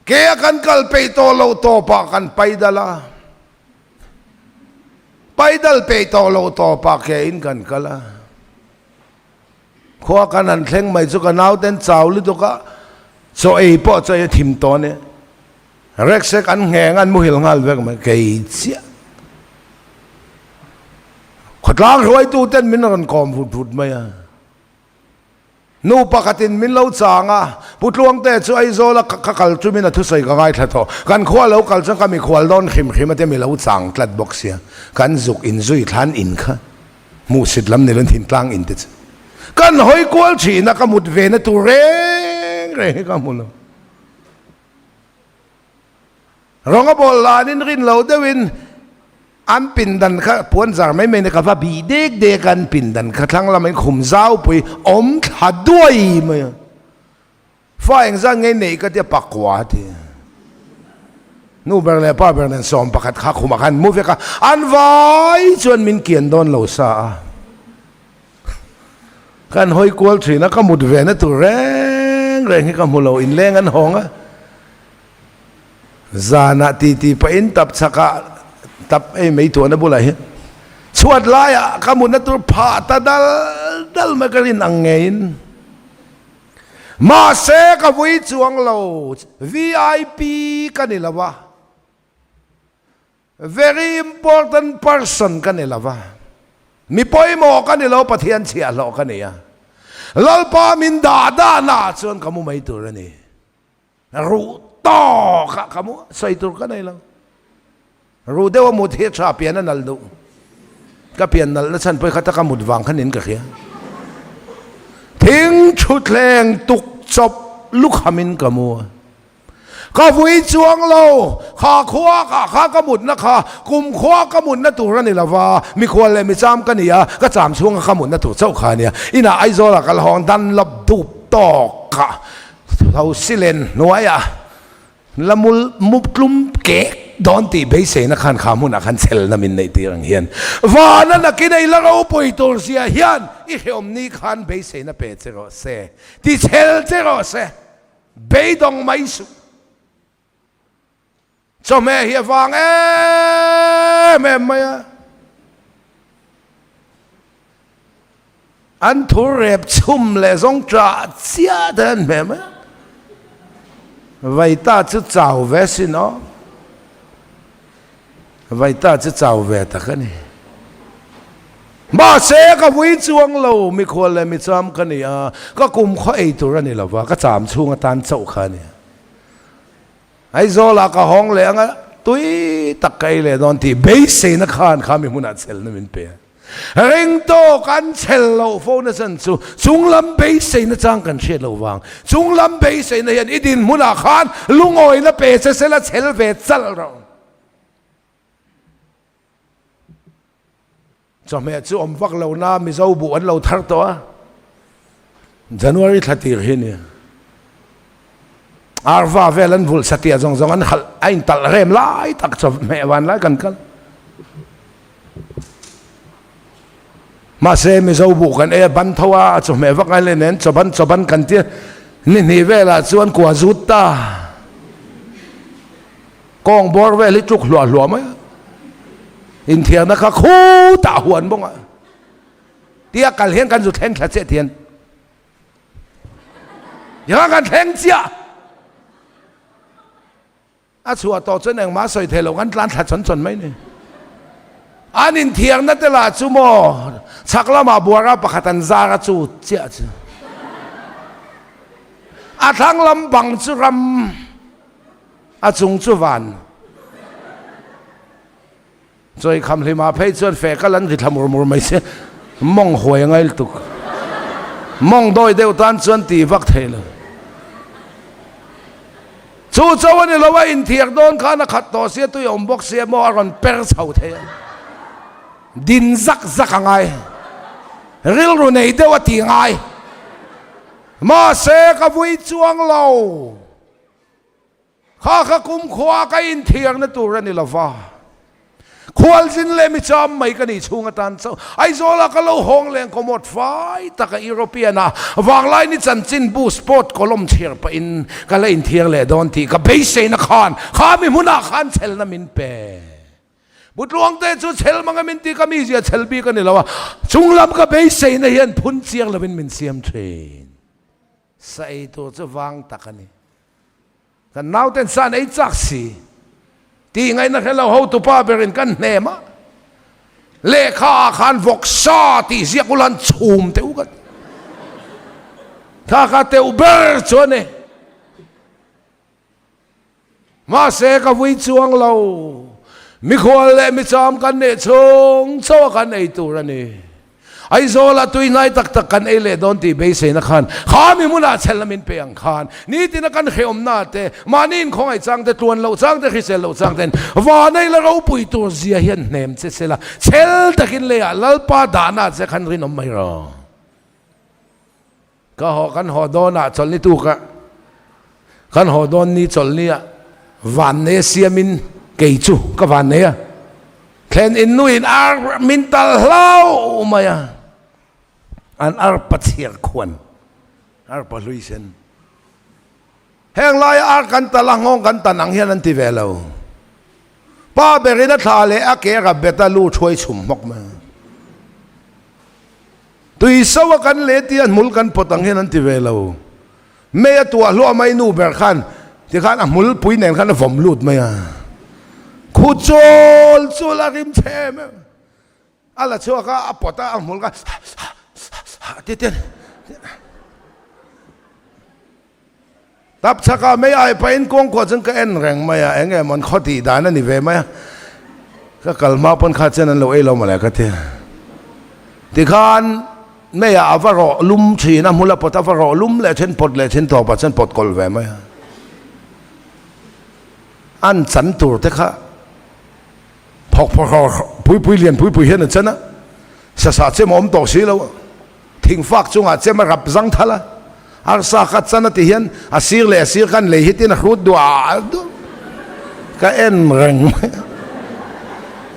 Ke a kan kal peih tawh loh tawpah kan paidal a, paidal peih tawh loh tawpah ke in kan kal a. Khua kan han thleng mai chu ka nauten chau lutuk a, chaw ei pawh chaw ei a thim tawh a nia. Reksek an ngheng an muhil nghal vek mai kei chiah. Khawtlang hruaitu ten min rawn kawm vut vut mai a. Nu pakhatin min lo chang a, Pu Tluangte chu Aizawl a ka kal tumin a thusawi ka ngaithla tawh. Kan khua lo kal chuan ka mikhual dawn hrim hrim a tia mi lo chang tlat bawk sia. Kan zuk inzui thlan in kha hmuhsit lam nilo thintlang in te chu kan hawi kual thin a, ka mut ve na tur reng reng hi ka hmu lo. Rawng a bawl lanin rin lo deuhin an pindan kha puan zar mai mai in ka va bih dek dek a, an pindan kha thlang lama in khum zau pui awm thla duai mai a. Fa engzat nge neih ka tia pakua a ti. Nu ber leh pa ber nen 11 kha khumah khan mu vek a, an vai chuan min kian dawn lo sa a. Kan hawi kual thin a, ka mut ve na tur reng reng hi ka hmu lo, inleng an hawng a. Zanah titi pahin tap chakah tap ei mai tuahna bulah hian chhuat laiah ka mutna tur phah ta dal dal mai ka rin ang ngeiin. Mahse ka vui chuang lo, VIP ka ni lo a. Very important person ka ni lo va, mi pawimawh ka ni lo, Pathian chhiahhlawh ka ni a, Lalpa min dah dahna ah chuan ka mu mai tur a ni. Ruh tawkah ka mu, sawi tur ka nei lo. Ruh deuha mut hi a tha, pian a nalh duh. Ka pian nalh na chhan pawh hi kha taka mut vang kha niin ka hria. Thing thutthleng tuk chawp lukhamin ka mu a. Ka vui chuang lo, kha khua kha kha ka mutna kha kum khua ka mutna tur a ni lo va, mikhual leh micham ka ni a, ka cham chhunga ka mutna tur chauh kha a nia. Inah Aizawlah ka la hawng dan lawp dup tawk kha tho silen hnuaiah la mul mup tlum kek dawn tih beiseina khan kha hmunah khan chelna min neih tir ang hian vana nakin ei la ropui tur zia hian i hreawm ni khan beiseina pe che rawh se, ti chhel che rawh se. Beidawng mai suh. Chawhmeh hi a vang em em mai a. An thur rep chhum leh zawng ṭah chiah te an hmeh mai a. Vaita chu chau ve sin aw. Vaita chu chau ve tak a ni. Mahse ka vui chuang lo, mikhual leh micham ka ni a, ka kum khaw ei tur a ni lo va, ka cham chhung atan chauh kha a ni. Aizawlah ka hawng leh anga tui tak ka ei leh dawn tih beiseina khan kha mi hmunah chelna min pe a. Ring tawk an chhel loh fo na chan chu chunglam beiseina chang kan hriat loh vang. Chunglam beiseina hian i dinhmunah khan lungawina pe che sela chhel ve chalh rawh. Chawhmeh chu awm vak lo na Mizo buh an lo thar tawh a, January thla tir hi nia. Arva vel an vulh satliah zawng zawng an halh a intalh rem lai tak chawhmeh van lai kan kal. Mahse Mizo buh kan ei a ban tho a, a chawhmeh vak ngai leh nen chawban chawban kan tia ni hnih velah chuan kua zut ta. Kawng bawr vel hi tluk hluah hluah mai a, inthiarna kha khutah huan bawk a. Tia kal hian kan zu thleng thla chiah thian. Tiang kan thleng chiah. A chhuah tawh chuan engmah sawi thei lo kan tlan thla chawn chawn mai ni. An inthiarna te lah chu maw chhak lamah buara pakhat an zar a chu chiah chu. A thlang lam bang chu ram a chung chu van. Chawi kham hlimah phei chuan feh kal an ri thla mur mur mai se, mawng huai a ngai lutuk. Mawng dawi deuh tan chuan ti vak thei lo. Chu cho a ni lo a, inthiak dawn khan a khat tawh sia, tui a awm bawk sia maw a rawn per chho thei a. Din zak zak a ngai. Rilru nei deuh a ti ngai. Mahse ka vui chuang lo. Kha kha kumkhua ka inthiarna tur a ni lo va. Khualzin leh mi cham mai ka nih chhung atan chauh Aizawla ka lo hawng leng kawmawt fai taka European-a vanglai ni chanchinbu sport column chhiar pahin ka la inthiar leh dawn tih ka beiseina khan kha mi hmunah khan chhelna min pe. Butluangte chu chhel mang em inti ka mizia chhel bik a ni lo a, chunglam ka beiseina hian phun chiang lovin min siam thin. Sa ei tur chu vang tak a ni. Kan nauten sa an ei chak si. Tih ngaihna hre lo hotupa berin kan hnem a, lehkha ah khan vawk sa tih ziak ula an chhum teuh ka ti. Kha kha teuh ber chu a ni. Mahse ka vui chuang lo. Mikhual leh micham kan nih chhung chauh a kan ei tur a ni. Aizawlah tui hnai tak tak kan ei leh dawn tih beiseina khan kha mi hmunah chhelna min pe ang khan nitina kan hrehawmna te, mahni inkhawngaih chang te, tluan loh chang te, hrisel loh chang ten vanei la ropui tur zia hian hnem che sela chhel takin leiah Lalpa dahna che khan rinawm mai rawh. Ka haw kan haw dawnah chawlhni tuk a, kan haw dawn ni chawlhni ah vannei a siamin kei chu ka vannei a, thlen in nuin ar min tal hlau mai a, an arpa chhiar khuan, arpa hlui sen. Heng laia ar kan tal a nghawng kan tan ang hian an ti ve lo. Pa berin a thla leh a ke a rap bet a lu thuai chhum hmawk mai a. Tui so a kan leh tia hmul kan pawt ang hian an ti ve lo. Mei a tuah hluah mai nu ber khan tikhan a hmul pui nen khan a vawm lut mai a. Khu chawl chul a rim chhe em em. A la chhuak a, a pawt a, a hmul kha ti ten. Tap chhakah mei ai pahin kawngkua chuan ka en reng mai a, eng emaw an khaw tih dan a ni ve mai a, ka kal hma pawn kha chen an lo ei lo mawle ka ti. Tikhan meiah a va rawh lum thin a, hmula pawt a va rawh lum leh then pawt leh then tawpah chuan pawt kawlh ve mai a. An chan tur te kha phawk phawk pui pui lian pui pui hian an chan a, sasa chem a awm tawh si lo. Thingfak chungah chem a rap zang thal a, arsa kha chan a ti hian a sir leh a sir khan lei hitin a hrut duah duah ka en reng mai a,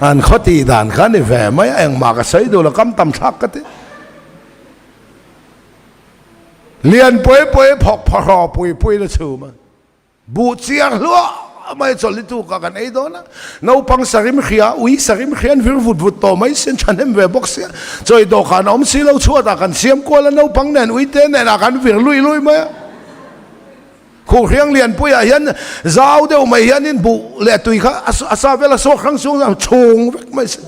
an khaw tih dan kha a ni ve mai a, engmah ka sawi duh lo kam tam thlak ka ti. Lian pui pui phawk phawhraw pui pui na chhum a. Buh chiar hluah mai chawlh tuk a kan ei dawn a, naupang sarim hria, ui sarim hria an vir vut vut tawh mai sin thahnem ve bawk sia, chawi dawhkan a awm si lo chhuatah kan siam kual a, naupang nen uite nen ah kan vir lui lui mai a. Khuhhriang lianpuiah hian zau deuh mai hianin buh leh tui kha a sa vel a suak hrang sung a chhung vek mai si.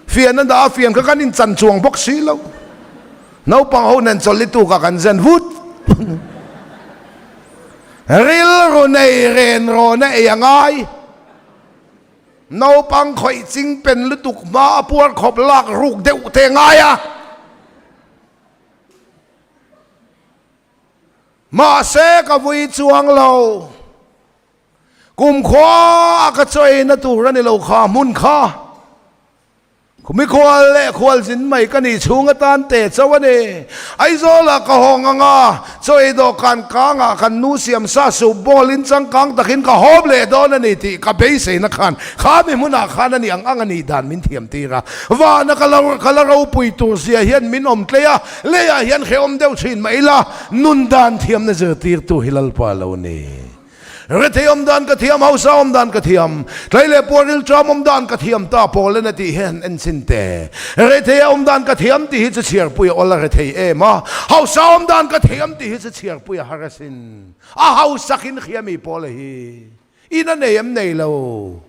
Fian a dah a, fian kha kan inchan chuang bawk si lo. Naupang ho nen chawlh tuk a kan zen vut vut. Rilru nei ren rawn a ei a ngai. Naupang khawih ching pen lutuk hma a puar khawp lak ruk deuh te ngai a. Mahse ka vui chuang lo. Kumkhua a ka chawi na tur a ni lo kha hmun kha. Mikhual leh khualzin mai ka nih chhung atan te chauh a ni. Aizawlah ka hawng ang a, chaw ei dawhkan kangah kan nu siamsa soup bowl in changkang takin ka hawm leh dawn a ni tih ka beiseina khan kha mi hmunah khan a ni ang ang a nih dan min thiam tir a. Vana ka lo ka la ropui tur zia hian min awm tlei a, leiah hian hrehawm deuh thin mah ila nun dan thiamna zirtirtu hi Lalpa lo ni. Rethei awm dan ka thiam, hausa awm dan ka thiam, tlai leh puar rilṭam awm dan ka thiam ta pawl en a tih hian en chin te. Rethei a awm dan ka thiam tih hi chu chhiarpui a awl a rethei em a, hausa awm dan ka thiam tih hi chu chhiarpui a har asin. A hausakin hriami pawl a hi in a nei em nei lo,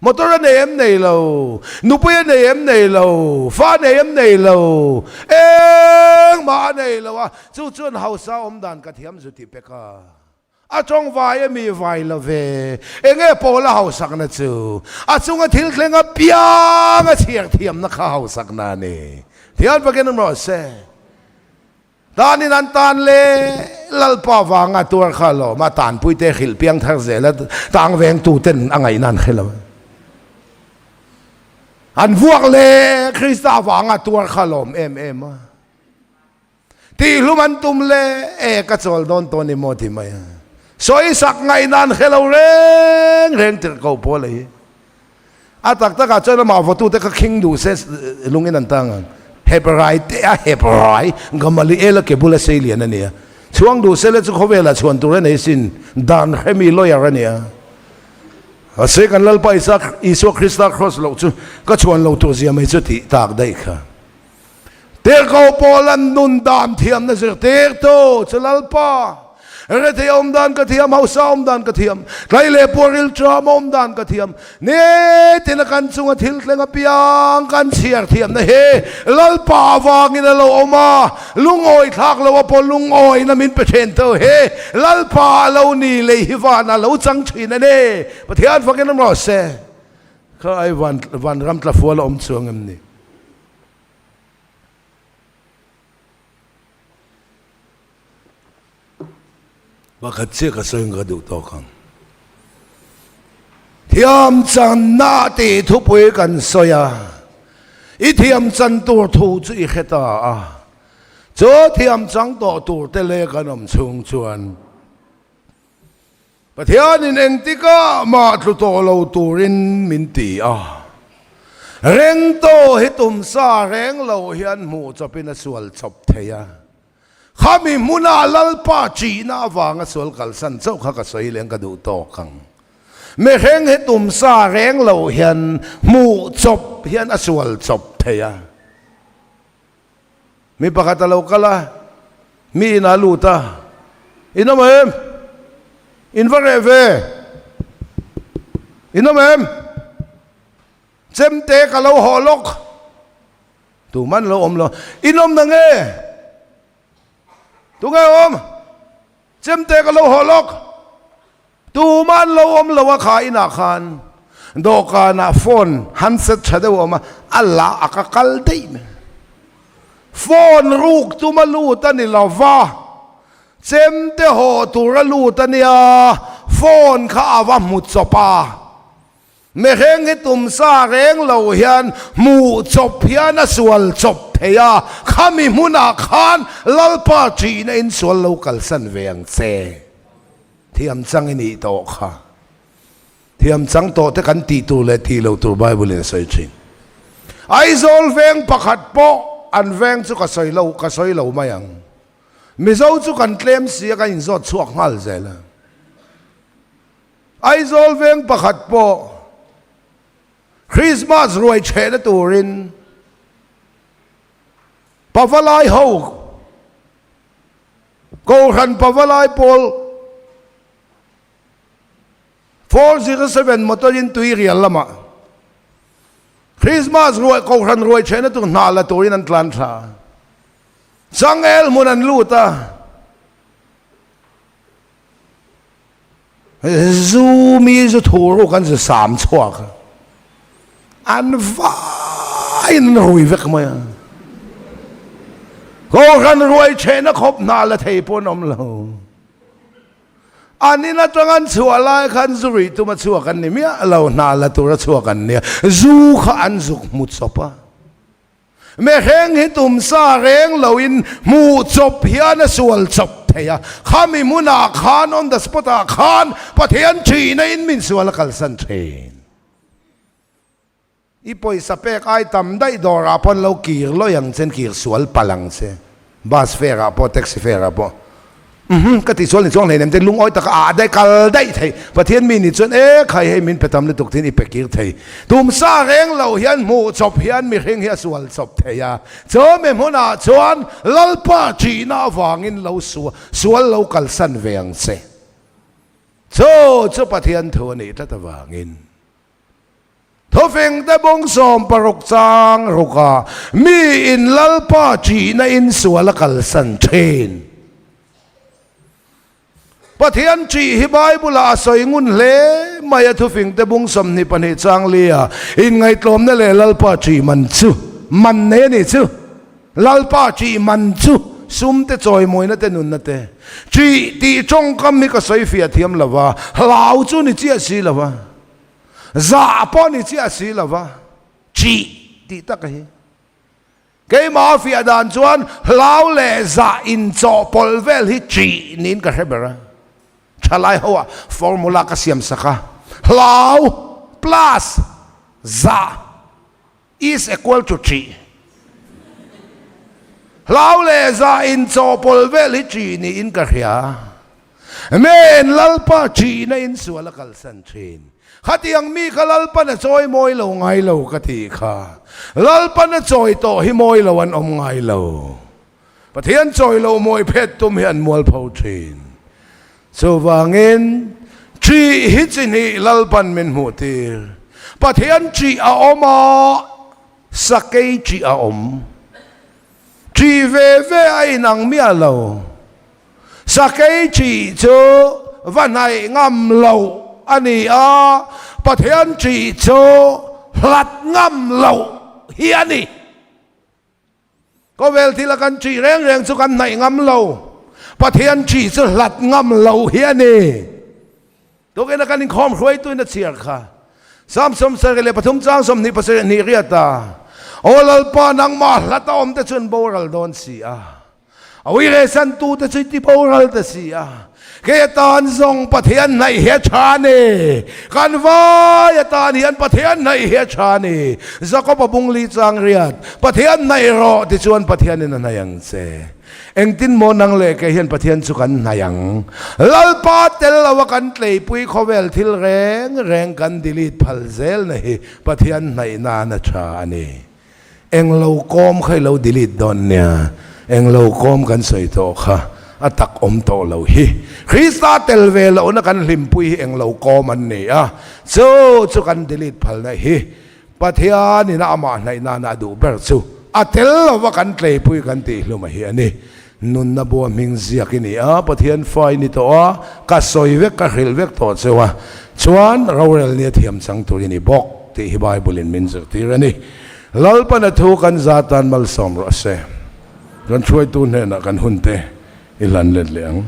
motor a nei em nei lo, nupui a nei em nei lo, fa a nei em nei lo, engmah a nei lo a, chu chuan hausa awm dan ka thiam zu tih pek a. A tawng vai a mi vai lo ve. Enge pawl a hausakna chu? A chunga thil thleng a piang a chhiar thiamna kha hausakna a ni. Thian fakin awm rawh se. Tanin an tan le Lalpa vanga tuar kha lawm a tanpuite hrilh piang thar zel a tang vengtu ten a ngaihna an hre lo. An vuak le Krista vanga tuar kha lawm em em a. Tihhlum an tum le e ka chawl dawn tawh ni maw ti mai a. Sawisak ngaihna an hre lo reng reng tirh ko pawl a hi. A tak takah chuan amah vawtute kha khing duh se lungin an tang ang. Hebrai te a Hebrai Gamaliel-a ke bula sei lian a nia. Chhuang duh se le chu khawvelah chhuan tur a nei sin, dan hremi lawyer a nia. Mahse kan Lalpa Isua Krista kraws loh chu ka chhuan lo tur zia mai chu tih tak daih kha. Tirhkoh Paula'n nun dan thiamna zirtirtu chu Lalpa, rethei awm dan ka thiam, hausa awm dan ka thiam, tlai leh puar rilṭam awm dan ka thiam, nitin a kan chunga thil thleng apiang kan chhiar thiamna hi Lalpa avangin a lo awm a, lungawi thlak lo a pawh lungawina min pe ṭhen tho hi Lalpa a lo ni lei hi van a lo chang ṭhin a ni. Pathian fakin awm rawh se. Kha ai van vanram tlafual a awm chuang em ni? Pakhat chiah ka sawi ka duh tawk ang. Thiam channa tih thupui kan sawi a, i thiam chan tur thu chu i hre ta a, chu thiam chang tawh tur te leh kan awm chhung chuan Pathianin engtikah mah tlu tawh lo turin min ti a, reng tawh hi tum sa reng lo hian hmuh chawpin a sual chawp thei a. Khami hmuna Lalpa ṭihna avanga sual kalsan chauh kha ka sawi leng ka duh tawk ang. Mihring hi tum sa reng lo hian hmuh chawp hian a sual chawp thei a. Mi pakhat a lo kal a, mi inah a lut a, In awm em? In va reh ve? In awm em? Chemte ka lo haw lawk. Tuman lo awm lo. In awm na nge? Tunge awm? Chemte ka lo haw lawk. Tuman lo awm lo a kha inah khan dawhkanah phone handset tha deuh a awm a, a lah a ka kal daih mai. Phone ruk tuma lut a ni lo va, chemte haw tura lut a nia, phone kha a va hmu chawp a. Mihring hi tum sa reng lo hian hmuh chawp hian a sual chawp thei a, khami hmunah khan Lalpa ṭihna in sual lo kalsan ve ang che. Thiam chang i nih tawh kha. Thiam chang tawh te kan tih tur leh tih loh tur Bible in a sawi ṭhin. Aizawl veng pakhat pawh an veng chu ka sawi lo, ka sawi lo mai ang. Mizo chu kan tlem si a kan inzawt chhuak nghal zel a. Aizawl veng pakhat pawh Christmas ruai chhehna turin Pavalai ho Kohhran Pavalai pawl 407 motor in Tuirial lamah Christmas ruai Kohhran ruai chhehna tur hna la turin an tlan thla. Changel hmun an lut a. Zu mi zu thu ruk an zu sam chhuak a, an vaiin an rui vek mai a. Kohhran ruai chhehna khawp hna la thei pawh an awm lo. An in atang an chhuah lai khan zu ruih tuma chhuak an ni miah lo, hna la tura chhuak an nia. Zu kha an zuk hmu chawp a. Mihring hi tum sa reng loin hmuh chawp hian a sual chawp thei a, khami hmunah khan on the spot ah khan Pathian thihna in min sual a kalsan thin. I pawisa pek ai tam daih dawrah pawh an lo kir lawih ang che, an kir sual palh ang che, bus fare ah pawh taxi fare ah pawh. Umm ka tih chuan ni chuang hleinem te lungawi taka ah daih kal daih thei Pathian mi ni chuan e khai hei min pe tam lutuk tiin i pe kir thei tum sa reng lo hian hmuh chawp hian mihring hi a sual chawp thei a chu mi hmunah chuan Lalpa ṭihna avangin lo sual lo kalsan ve ang che chu chu Pathian thu a nih tlat avangin. Thawfeng te bawng 16 chang rukah mi in Lalpa ṭihna in sual a kalsan ṭhin. Pathian ṭih hi Bible-ah a sawi ngun hle mai a, thufing te bung 22 chang lia inngaihtlawmna leh Lalpa ṭih man chu man nei a nih chu. Lalpa ṭih man chu sum te chawimawina te nunna te ṭih tih ṭawngkam hi ka sawi fiah thiam lo va, hlau chu ni chiah si lo va. Zah pawh ni chiah si lo va, ṭih tih tak hi. Keimah a fiah dan chuan hlau leh zah inchawhpawlh vel hi ṭih niin ka hre ber a. Thalai ho ah formula ka siam sak a, hlau plus Zah is equal to ṭih. Hlau leh zah inchawhpawlh vel hi ṭih niin ka hria. Men Lalpa ṭihna in sual a kalsan ṭhin. Khatiang mi kha Lalpan a chawi mawi lo ngai lo ka tih kha. Lalpan a chawi tawh hi mawi lo an awm ngai lo. Pathian chawi lo mawi phet tum hi an mualpho ṭhin. Chuvangin, ṭih hi chi hnih Lalpan min hmuh tir. Pathian ṭih a awm a, sakei ṭih a awm. Ṭih ve ve a inang miah lo. Sakei ṭih chu va hnaih ngam loh a ni a, Pathian ṭih chu hlat ngam loh hi a ni. Khawvel thila kan ṭih reng reng chu kan hnaih ngam lo. Pathian ṭih chu hlat ngam loh hi a ni. Tukin a kan inkhawm hruaituin a chhiar kha. Psalm 73 chang 27 hnih riat a, Aw Lalpa, nangmah hlat a awm te chu an boral dawn si a. A uiresan tute chu i ti boral ta si a. Kei atan zawng Pathian hnaih hi a tha a ni. Kan vai atan hian Pathian hnaih hi a tha a ni. Jakob a bung li chang riat, Pathian hnaih rawh tichuan Pathianin a hnaih ang che. Engtin maw nang leh kei hian Pathian chu kan hnaih ang? Lalpa tel lo a kan tleipui khawvel thil reng reng kan delete phal zelna hi Pathian hnaih nan a tha a ni. Englo kawm kha i lo delete dawn nia, englo kawm kan sawi tawh kha a tak awm tawh lo hi. Krista tel ve lohna kan hlimpui hi englo kawm an ni a, chu chu kan delete phalna hi Pathianin a amah hnaih nana a duh ber chu a tel lova kan tleipui kan tih hlum a hi a ni. Nunna bua hming ziak i ni a, Pathian fa i ni tawh a, ka sawi vek ka hrilh vek tawh cheu a, chuan rorel nia thiam chang tur i ni bawk tih hi Bible in min zirtir a ni. Lalpan a thu kan za tan malsawm rawh se. Kan hruaitu hnenah kan hunte i hlan let leh ang.